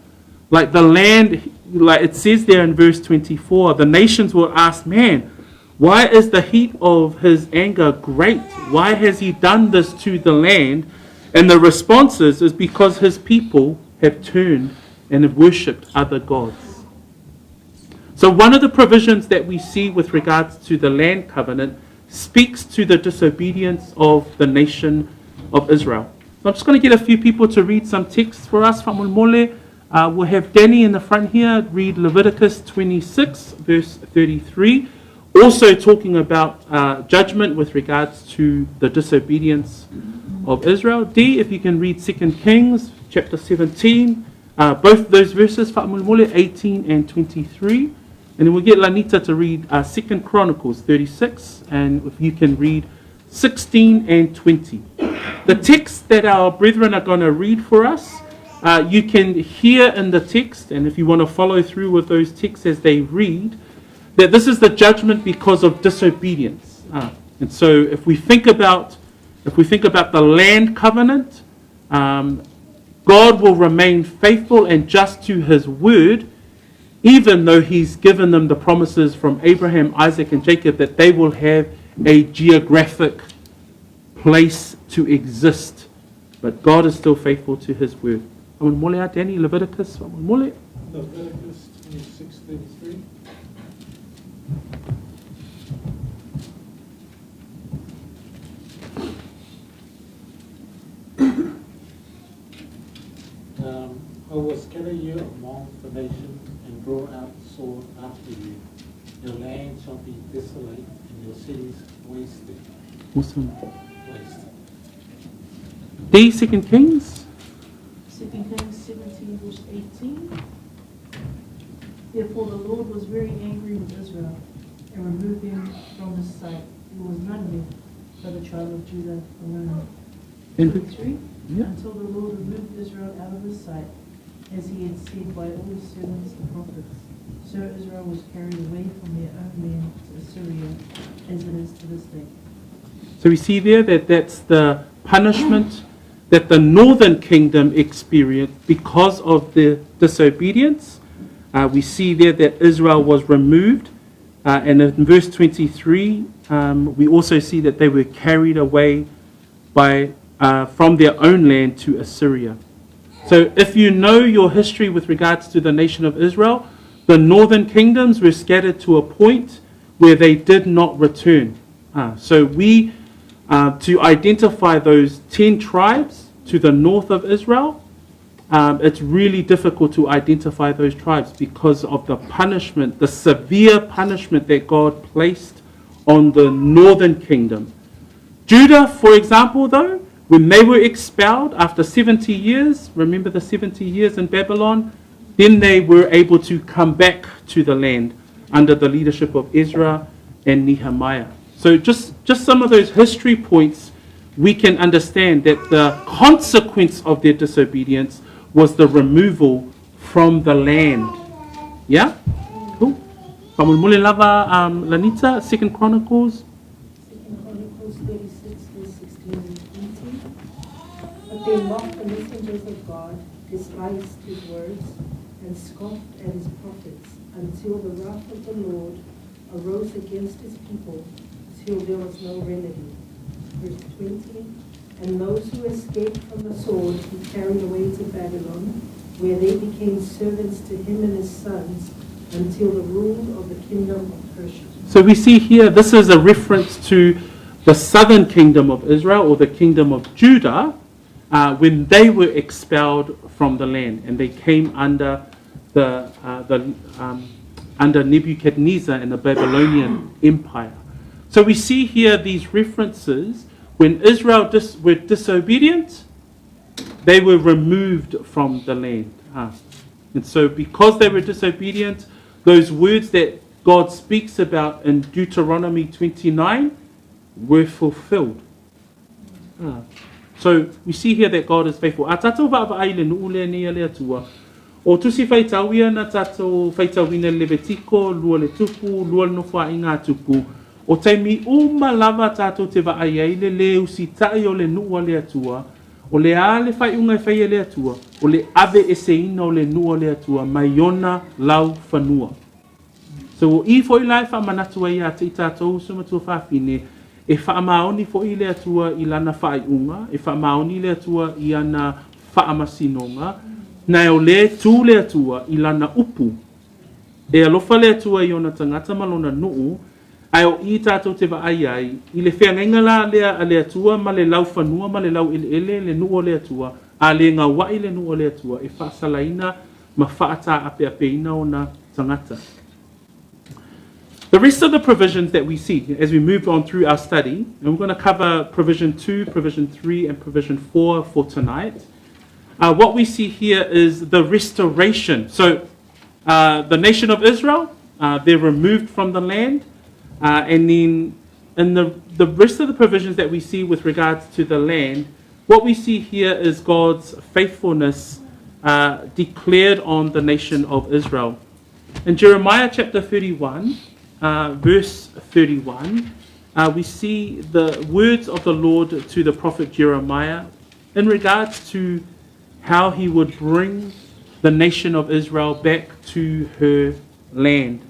like the land, like it says there in verse 24, the nations will ask man, why is the heat of his anger great? Why has he done this to the land? And the response is, is because his people have turned and have worshipped other gods. So one of the provisions that we see with regards to the land covenant speaks to the disobedience of the nation of Israel. So I'm just going to get a few people to read some texts for us. Fa'amolemole. We'll have Danny in the front here read Leviticus 26, verse 33, also talking about judgment with regards to the disobedience of Israel. D, if you can read 2 Kings chapter 17, both those verses, fa'amolemole, 18 and 23. And then we'll get Lanita to read 2 Chronicles 36, and if you can read 16 and 20. The text that our brethren are going to read for us, you can hear in the text, and if you want to follow through with those texts as they read, that this is the judgment because of disobedience. And so if we think about if we think about the land covenant, God will remain faithful and just to his word, even though he's given them the promises from Abraham, Isaac, and Jacob that they will have a geographic place to exist. But God is still faithful to his word. Fa'amolemole Danny, Leviticus. Fa'amolemole. Leviticus 26:33. I will scatter you among the nations and draw out the sword after you. Your land shall be desolate and your cities wasted. Awesome. Waste. D, Second Kings. 2 Kings 17, verse 18. Therefore the Lord was very angry with Israel and removed them from his sight. There was none left but the tribe of Judah alone. And 23. Yeah. Until the Lord removed Israel out of his sight, as he had said by all his servants the prophets. So Israel was carried away from their own land to Assyria, as it is to this day. So we see there that that's the punishment that the northern kingdom experienced because of the disobedience. We see there that Israel was removed. And in verse 23, we also see that they were carried away by, from their own land to Assyria. So if you know your history with regards to the nation of Israel, The northern kingdoms were scattered to a point where they did not return. So we, to identify those 10 tribes to the north of Israel, it's really difficult to identify those tribes because of the punishment, the severe punishment that God placed on the northern kingdom. Judah, for example, though, when they were expelled after 70 years, remember the 70 years in Babylon, then they were able to come back to the land under the leadership of Ezra and Nehemiah. So just some of those history points, we can understand that the consequence of their disobedience was the removal from the land. Yeah? Cool. Faamolemole lava, Lanita, 2 Chronicles. 2 Chronicles 36, verse 16 and 18. But they mocked the messengers of God, despised his words, and scoffed at his prophets, until the wrath of the Lord arose against his people, till there was no remedy. Verse 20, and those who escaped from the sword he carried away to Babylon, where they became servants to him and his sons until the rule of the kingdom of Persia. So we see here, this is a reference to the southern kingdom of Israel, or the kingdom of Judah, when they were expelled from the land and they came under under Nebuchadnezzar and the Babylonian Empire. So we see here these references. When Israel were disobedient, they were removed from the land. And so because they were disobedient, those words that God speaks about in Deuteronomy 29 were fulfilled. So we see here that God is faithful. A tātou vaavaai le nu'u lea nei a le Atua. O tusi faitauia na tātou faitauina le Levitiko, lua le tupu, lua le nofoaʻiga a tupu. O taimi uma lava tātou te vaai ai le lē usitaʻi o le nuʻu a le Atua, o le a le faaiuga e fai e le Atua, o le aveeseina o le nuʻu a le Atua mai ona laufanua. So o i foʻi la e faamanatu ai iā te i tātou uso ma tuafafine, e faamaoni foʻi le Atua i lana faaiuga, e faamaoni le Atua i ana faamasinoga, na e o lē tu le Atua i lana upu. E alofa le Atua i ona tagata ma lona nuu, ae o i tātou te vaai ai, i le feagaiga la lea a le Atua ma le laufanua ma le laueleele le nuu o le Atua, a lē gauaʻi le nuu o le Atua e faasalaina ma faatāʻapeʻapeina ona tagata. The rest of the provisions that we see as we move on through our study, and we're going to cover provision 2, provision 3, and provision 4 for tonight. What we see here is the restoration. So the nation of Israel, they're removed from the land. And then in the rest of the provisions that we see with regards to the land, what we see here is God's faithfulness declared on the nation of Israel. In Jeremiah chapter 31, verse 31, we see the words of the Lord to the prophet Jeremiah in regards to how he would bring the nation of Israel back to her land.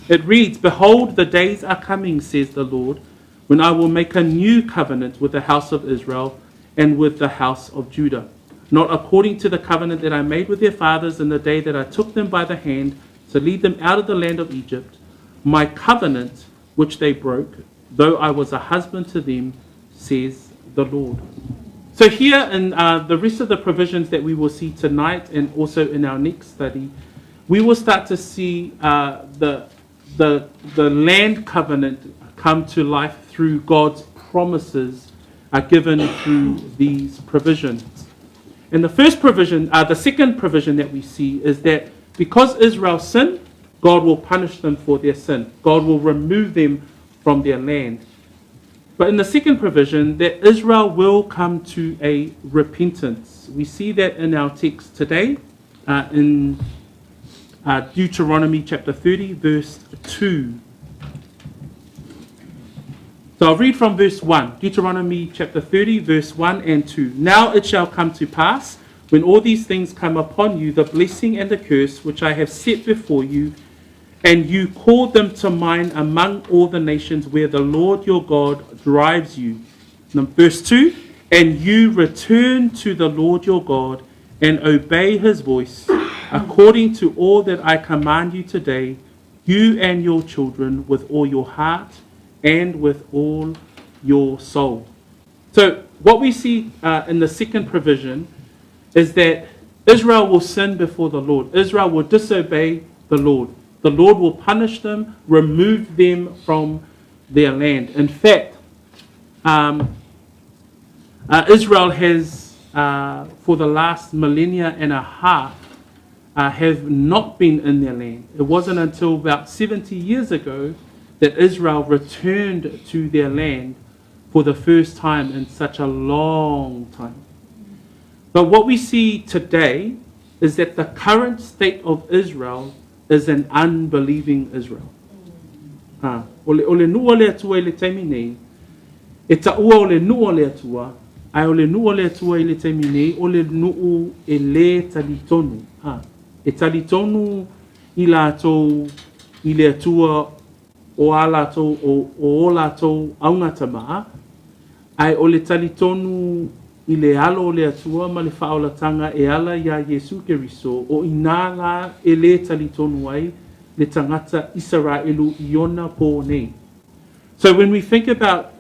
It reads, "Behold, the days are coming, says the Lord, when I will make a new covenant with the house of Israel and with the house of Judah, not according to the covenant that I made with their fathers in the day that I took them by the hand to lead them out of the land of Egypt, my covenant which they broke, though I was a husband to them, says the Lord." So here in the rest of the provisions that we will see tonight and also in our next study, we will start to see the land covenant come to life through God's promises are given through these provisions. And the first provision, the second provision that we see is that because Israel sinned, God will punish them for their sin. God will remove them from their land. But in the second provision, that Israel will come to a repentance. We see that in our text today, in Deuteronomy chapter 30, verse 2. So I'll read from verse 1, Deuteronomy chapter 30, verse 1 and 2. "Now it shall come to pass, when all these things come upon you, the blessing and the curse which I have set before you, and you call them to mind among all the nations where the Lord your God drives you." Now, verse 2, "And you return to the Lord your God and obey his voice, according to all that I command you today, you and your children, with all your heart and with all your soul. So, what we see in the second provision is that Israel will sin before the Lord. Israel will disobey the Lord. The Lord will punish them, remove them from their land. In fact, Israel has, for the last millennia and a half, have not been in their land. It wasn't until about 70 years ago that Israel returned to their land for the first time in such a long time. But what we see today is that the current state of Israel is an unbelieving Israel. Ha. O le, o le nuu o le Atua i le taimi nei, e taua o le nuu o le Atua, ae o le nuu o le Atua i le taimi nei, o le nuu e lē talitonu. Ha. E talitonu i latou i le Atua o a latou, o, o o latou augatama, ae o le talitonu i le alo o le Atua ma le faaolataga e ala iā Iesu Keriso, o inā lā e lē talitonu ai le tagata Isaraelu i ona pō nei. So when we think about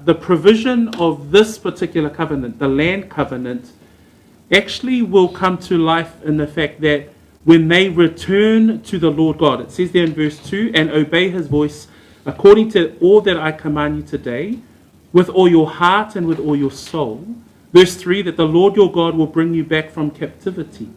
the provision of this particular covenant, the land covenant, actually will come to life in the fact that when they return to the Lord God, it says there in verse 2, and obey his voice according to all that I command you today, with all your heart and with all your soul. Verse 3, that the Lord your God will bring you back from captivity.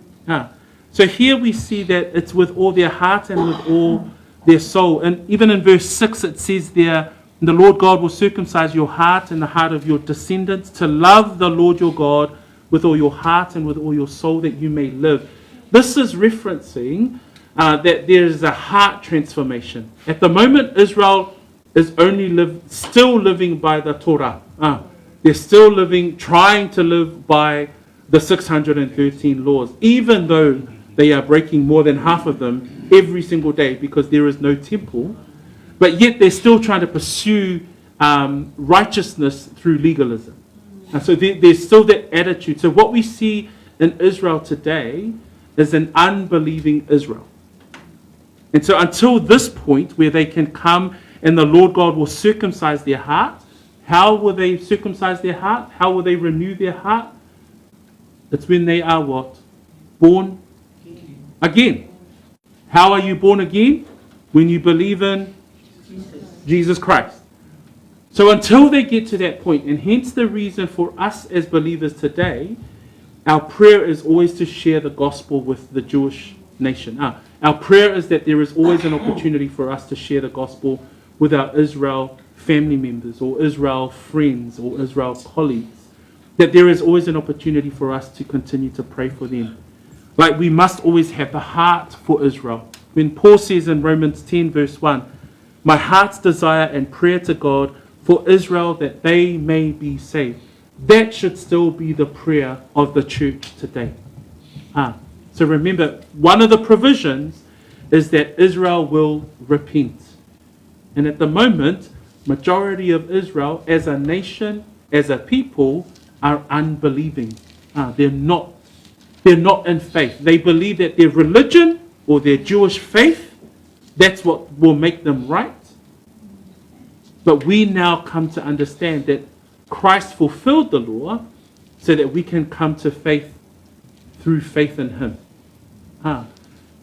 So here we see that it's with all their heart and with all their soul. And even in verse 6, it says there, the Lord God will circumcise your heart and the heart of your descendants to love the Lord your God with all your heart and with all your soul that you may live. This is referencing that there is a heart transformation. At the moment, Israel is only live, still living by the Torah. They're still living, trying to live by the 613 laws, even though they are breaking more than half of them every single day because there is no temple. But yet they're still trying to pursue righteousness through legalism. And so there's still that attitude. So what we see in Israel today is an unbelieving Israel. And so until this point where they can come and the Lord God will circumcise their heart, how will they circumcise their heart? How will they renew their heart? It's when they are what? Born again. How are you born again? When you believe in Jesus, Jesus Christ. So until they get to that point, and hence the reason for us as believers today, our prayer is always to share the gospel with the Jewish nation. Our prayer is that there is always an opportunity for us to share the gospel with our Israel family members or Israel friends or Israel colleagues. That there is always an opportunity for us to continue to pray for them. Like we must always have the heart for Israel. When Paul says in Romans 10, verse 1, My heart's desire and prayer to God for Israel that they may be saved. That should still be the prayer of the church today. So remember, one of the provisions is that Israel will repent. And at the moment, majority of Israel as a nation, as a people, are unbelieving. They're not in faith. They believe that their religion or their Jewish faith, that's what will make them right. But we now come to understand that Christ fulfilled the law so that we can come to faith through faith in him. Ha.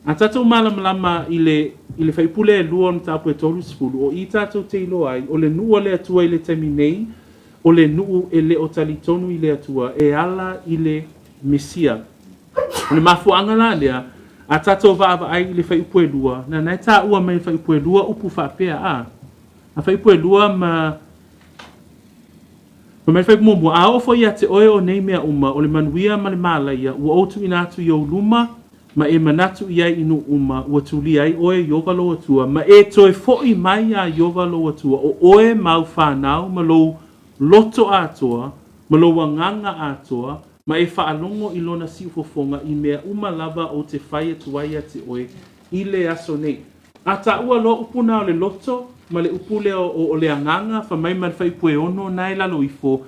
A tātou malamalama i le, i le faipule e lua o le mataupu e 30, o i tātou te iloa ai, o le nuu o le Atua i le taimi nei, o le nuu e le o talitonu i le Atua, e ala i le Mesia. O le mafuaanga la lea, a tātou vaavaai i le fuaiupu e lua, na na e tāua mai le fuaiupu e lua upu faapea a. A fuaiupu e lua ma ma mai fuaiupu muamua, a oo foi ia te oe o nei mea uma, o le manuia ma le mālaia, ua ou tuuina atu i ou luma, ma e manatu i ai i nuu uma, ua tulia ai oe e Ieova lou Atua, ma e toe foʻi mai iā Ieova lou Atua, o oe ma au fanau ma lou loto atoa, ma lou agaga atoa, ma e faalogo i lona siufofoga i mea uma lava ou te fai atu ai ia te oe i le aso nei. A taua loa upu na o le loto ma le upu lea o, o le agaga, fai mai ma le fuaiupu e ono na e lalo ifo,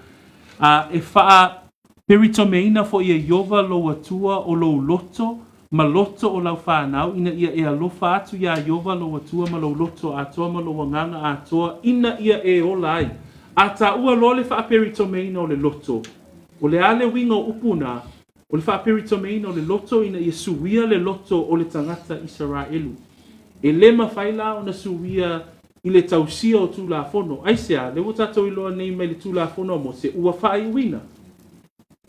a e faa peritomeina foʻi e Ieova lou Atua o lou loto, ma loto o lau fanau, ina ia e alofa atu iā Ieova lou Atua ma lou loto atoa ma lou agaga atoa, ina ia e ola ai. A taua loa le faaperitomeina o le loto, o le a le uiga o upu na? O le faaperitomeina o le loto ina ia suia le loto o le tagata Isaraelu. E le mafai la ona suia i le tausia o Tulafono. Aisea? Lea ua tatou iloa nei mai le Tulafono a Mose ua faaiuina.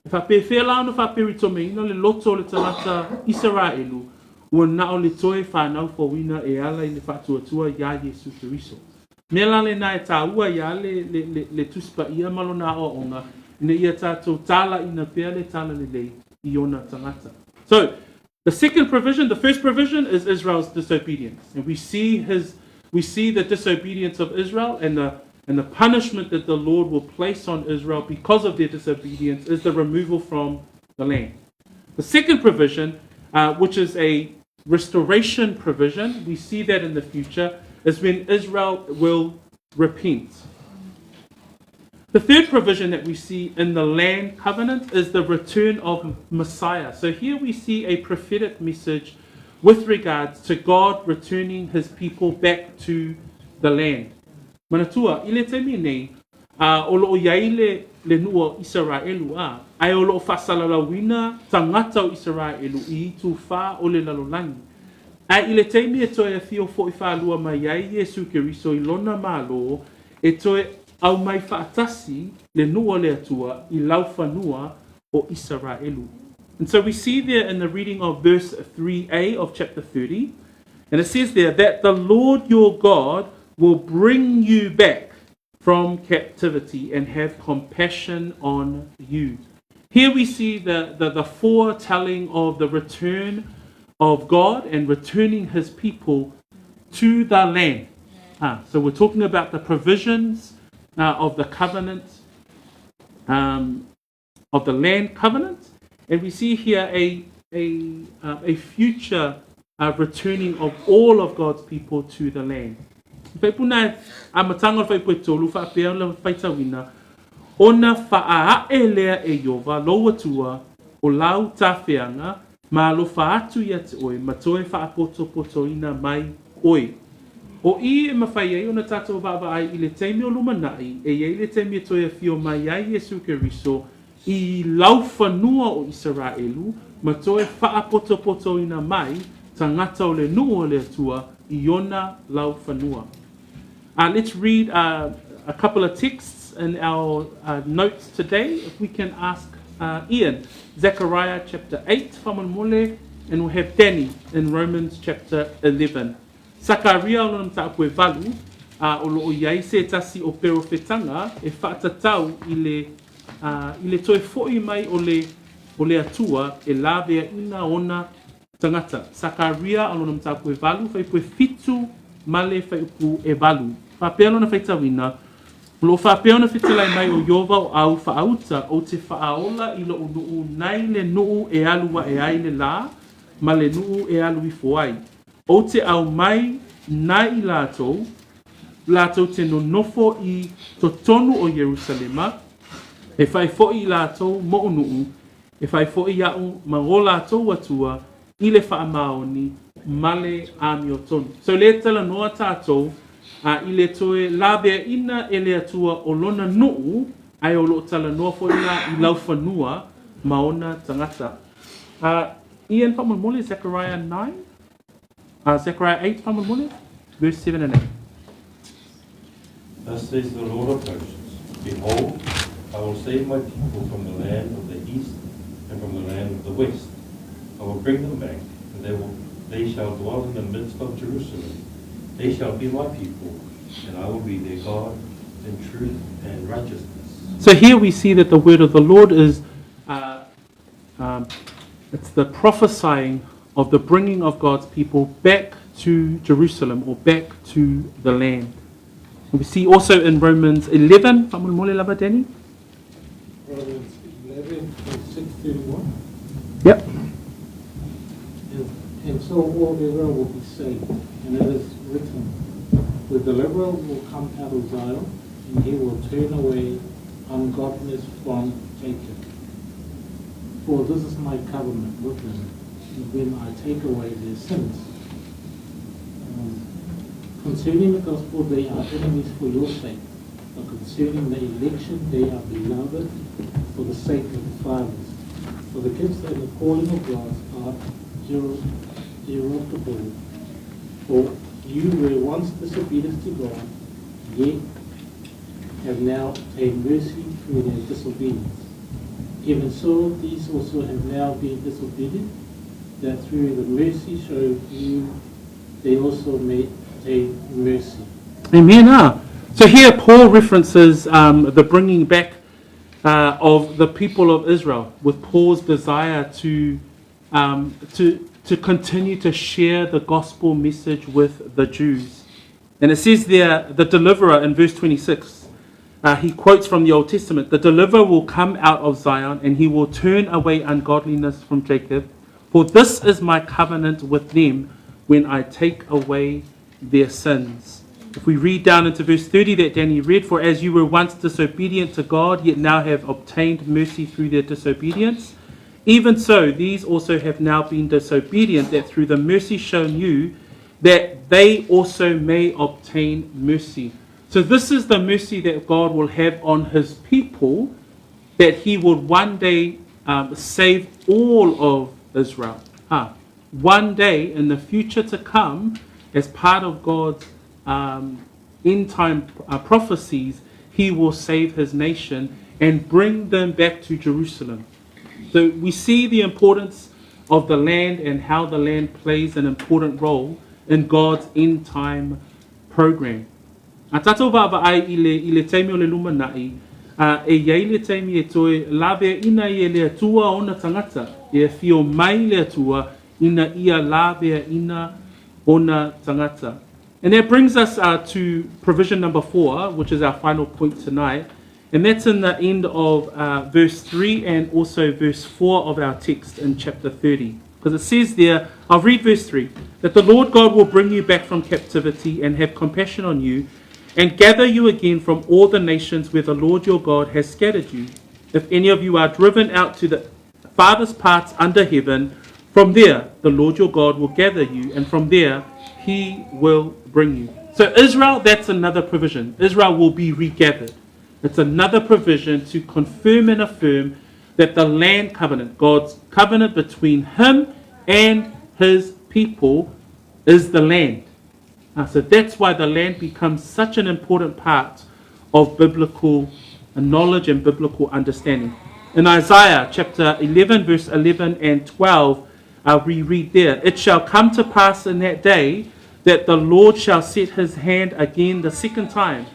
E faapefea la ona faaperitomeina le loto o le tagata Isaraelu ua na o le toe fanau fouina e ala i le faatuatua iā Iesu Keriso? Mea la lena e taua ai lava le, le, le, le Tusi Paia ma lona aoaoga, ina ia tatou talaiina pea le talalelei i ona tagata. So, the second provision, the first provision is Israel's disobedience. And we see his, we see the disobedience of Israel and the, and the punishment that the Lord will place on Israel because of their disobedience is the removal from the land. The second provision, which is a restoration provision, we see that in the future, is when Israel will repent. The third provision that we see in the land covenant is the return of Messiah. So here we see a prophetic message with regards to God returning his people back to the land. Manatua, i le taimi nei, a o loo i ai le, le nuu o Isaraelu a, ae o loo faasalalauina tagata o Isaraelu i itu fa o le lalolagi. Ae i le taimi e toe afio fo'i faalua mai ai Iesu Keriso i lona Malo, e toe aumai faatasi le nuu o le Atua i laufanua o Isaraelu. And so we see there in the reading of verse 3a of chapter 30, and it says there that the Lord your God will bring you back from captivity and have compassion on you. Here we see the, the, the foretelling of the return of God and returning his people to the land. So we're talking about the provisions of the covenant, of the land covenant. And we see here a future returning of all of God's people to the land. Faipuna amataga o le fuaiupu e tolu faapea ona faitauina, ona faaee lea e Ieova lou Atua o lau tafeaga ma alofa atu ia te oe ma toe faapotopotoina mai oe. O i e mafai ai ona tatou vaavaai i le taimi o lumanai, e i ai le taimi e toe afio mai ai Iesu Keriso i laufanua o Isaraelu ma toe faapotopotoina mai tagata o le nuu o le Atua i ona laufanua. Let's read a couple of texts in our notes today. If we can ask Ian, Zechariah chapter 8, faamolemole, and we'll have Danny in Romans chapter 11. Sakaria o lona mataupu e valu, a o loo i ai se tasi o perofetaga e faatatau i le, i le toe fo'i mai o le, o le Atua e laveaina ona tagata. Sakaria o lona mataupu e valu, fuaiupu e 7 ma le fuaiupu e 8. Faapea lona faitauina, o loo faapea ona fetalai mai o Ieova o au faauta, ou te faaola i lou nuu nai le nuu e alu ae ai le lā, ma le nuu e alu ifo ai. Ou te aumai nai i latou, latou te nonofo i totonu o Ierusalema, e fai fo'i i latou mo'u nuu, e fai fo'i iaʻu ma o latou Atua i le faamaoni ma le amiotonu. So lea e talanoa tatou a i le toe laveaina e le Atua o lona nuu, ae o loo talanoa foi la i laufanua ma ona tagata. Ian, faamolemole, Zechariah 9, Zechariah 8, faamolemole, verse 7 and 8. Thus says the Lord of hosts, Behold, I will save my people from the land of the east and from the land of the west. I will bring them back, and they shall dwell in the midst of Jerusalem. They shall be my people, and I will be their God in truth and righteousness. So here we see that the word of the Lord is it's the prophesying of the bringing of God's people back to Jerusalem or back to the land. And we see also in Romans 11, faamolemole lava, Danny? Romans 11, verse 631. Yep. And so all Israel will be saved. And it is written, the deliverer will come out of Zion, and he will turn away ungodliness from Jacob. For this is my covenant with them and when I take away their sins. Concerning the gospel, they are enemies for your sake, but concerning the election, they are beloved for the sake of the fathers. For the gifts and the calling of God are irrevocable. For you were once disobedient to God, yet have now obtained mercy through their disobedience. Even so, these also have now been disobedient, that through the mercy shown you, they also may obtain mercy. Amen. Ah. So here Paul references the bringing back of the people of Israel with Paul's desire to, to, to continue to share the gospel message with the Jews. And it says there, the deliverer in verse 26, he quotes from the Old Testament, the deliverer will come out of Zion and he will turn away ungodliness from Jacob. For this is my covenant with them when I take away their sins. If we read down into verse 30 that Danny read, for as you were once disobedient to God, yet now have obtained mercy through their disobedience, even so these also have now been disobedient, that through the mercy shown you, that they also may obtain mercy. So this is the mercy that God will have on his people, that he would one day save all of Israel. Huh. One day in the future to come, as part of God's end time prophecies, he will save his nation and bring them back to Jerusalem. So we see the importance of the land and how the land plays an important role in God's end time program. A tātou vaavaai i le, i le taimi o le lumana'i, a, e iai le taimi e toe laveaina ai e le Atua ona tagata, e afio mai le Atua ina ia laveaina ona tagata. And that brings us to provision number 4, which is our final point tonight. And that's in the end of verse 3 and also verse 4 of our text in chapter 30. Because it says there, I'll read verse 3, that the Lord God will bring you back from captivity and have compassion on you and gather you again from all the nations where the Lord your God has scattered you. If any of you are driven out to the farthest parts under heaven, from there the Lord your God will gather you, and from there he will bring you. So Israel, that's another provision. Israel will be regathered. It's another provision to confirm and affirm that the land covenant, God's covenant between him and his people, is the land. So that's why the land becomes such an important part of biblical knowledge and biblical understanding. In Isaiah chapter 11, verse 11 and 12, we read there, It shall come to pass in that day that the Lord shall set his hand again the second time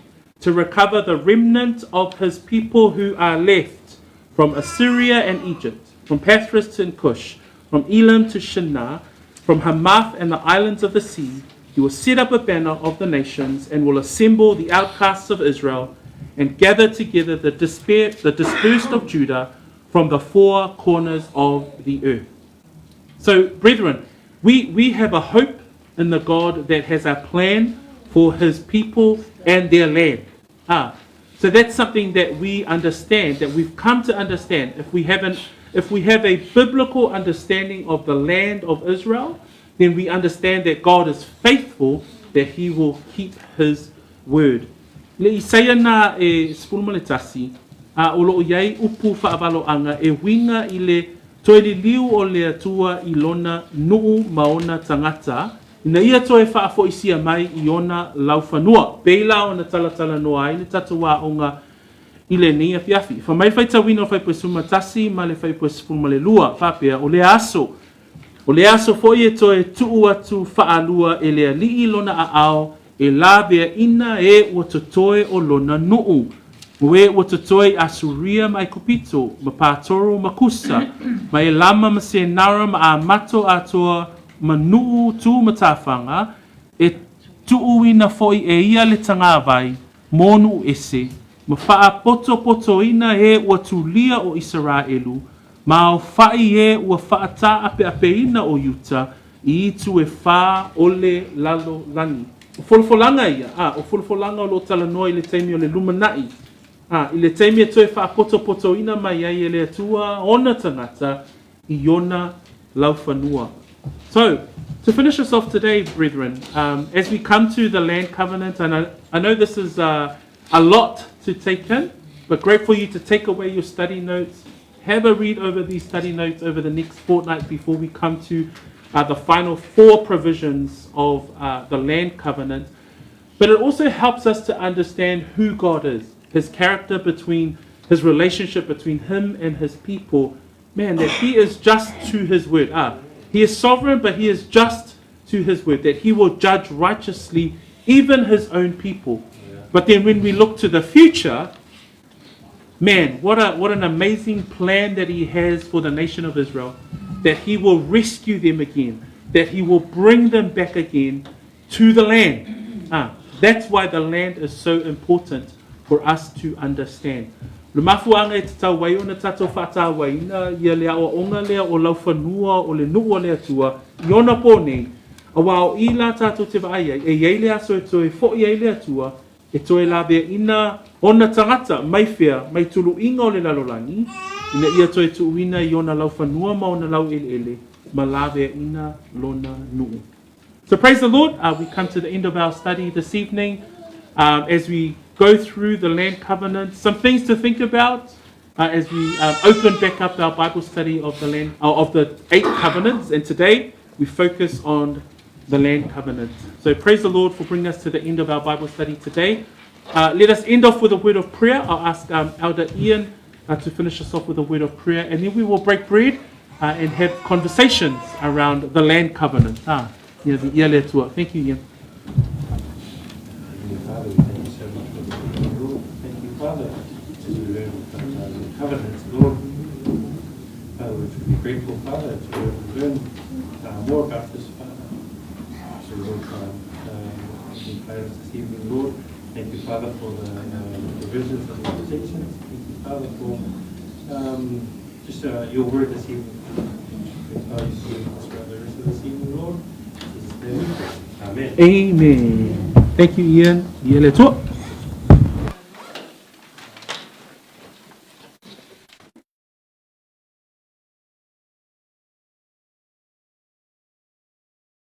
to recover the remnant of his people who are left from Assyria and Egypt, from Pathros to Cush, from Elam to Shinar, from Hamath and the islands of the sea. He will set up a banner of the nations and will assemble the outcasts of Israel and gather together the, the dispersed of Judah from the four corners of the earth. So, brethren, we have a hope in the God that has a plan for his people and their land. So that's something that we understand, that we've come to understand. If we haven't, if we have a biblical understanding of the land of Israel, then we understand that God is faithful, that he will keep his word. Le Isaia na e 11, a o loo iai upu faavaloaga e uiga i le toe liliu o le Atua i lona nuu ma ona tagata, ina ia toe faafoisia mai i ona laufanua. Pei la ona talatalanoa ai le tatou aoga i lenei afiafi. Fai mai le faitauina o Fuaiupu 11 ma le Fuaiupu 12, faapea, o le aso. O le aso foi e toe tuu atu faalua e le Alii lona aao e laveaina e ua totoe o lona nuu. O e ua totoe i Asuria ma Aikupito, ma Patoro ma Kusa, ma Elama ma Senara ma Amato atoa ma nuu tu-matafaga, e tuuina foi e ia le tagavai mo nuu ese, ma faapotopotoina e ua tulia o Isaraelu, ma aofa'i e ua faataapeapeina o Iuta i itu e fā o le lalolagi. O folafolaga ia, a, o folafolaga o lo o talanoa i le taimi o le lumana'i, a, i le taimi e toe faapotopotoina mai ai e le Atua ona tagata i ona laufanua. So, to finish us off today, brethren, as we come to the land covenant, and I know this is a lot to take in, but great for you to take away your study notes, have a read over these study notes over the next fortnight before we come to the final 4 provisions of the land covenant. But it also helps us to understand who God is, his character between, his relationship between him and his people. Man, that he is just to his word. He is sovereign, but he is just to his word, that he will judge righteously even his own people. Yeah. But then when we look to the future, man, what an amazing plan that he has for the nation of Israel, that he will rescue them again, that he will bring them back again to the land. That's why the land is so important for us to understand. Le mafuanga e te tau ai o na tātou whātāwaina ia le awa onga lea o laufanua o le nuu o le atua i ona pō nei, a wā o i la tātou te vaai ai, e iei le aso e toe fo i ai le atua, e toe la vea ina ona tangata mai whea, mai tulu inga o le lalolangi, ina ia toe tuuina i ona laufanua ma ona lau ele ele, ma la vea ina lona nuu. So praise the Lord, we come to the end of our study this evening. As we go through the land covenant, some things to think about as we open back up our Bible study of the land, of the 8 covenants. And today we focus on the land covenant. So praise the Lord for bringing us to the end of our Bible study today. Let us end off with a word of prayer. I'll ask Elder Ian to finish us off with a word of prayer, and then we will break bread and have conversations around the land covenant. Thank you, Ian. Father, we thank you so much for the word, Lord. Thank you, Father, as we learn about the covenants, Lord. Father, we should be grateful, Father, to learn more about this, Father. So, Lord, guide us this evening, Lord. Thank you, Father, for the provisions and the protections. Thank you, Father, for just your word this evening. Father, you see us throughout the rest of this evening, Lord. In Jesus' name we pray. Amen. Amen. Thank you, Ian. Ia le Atua.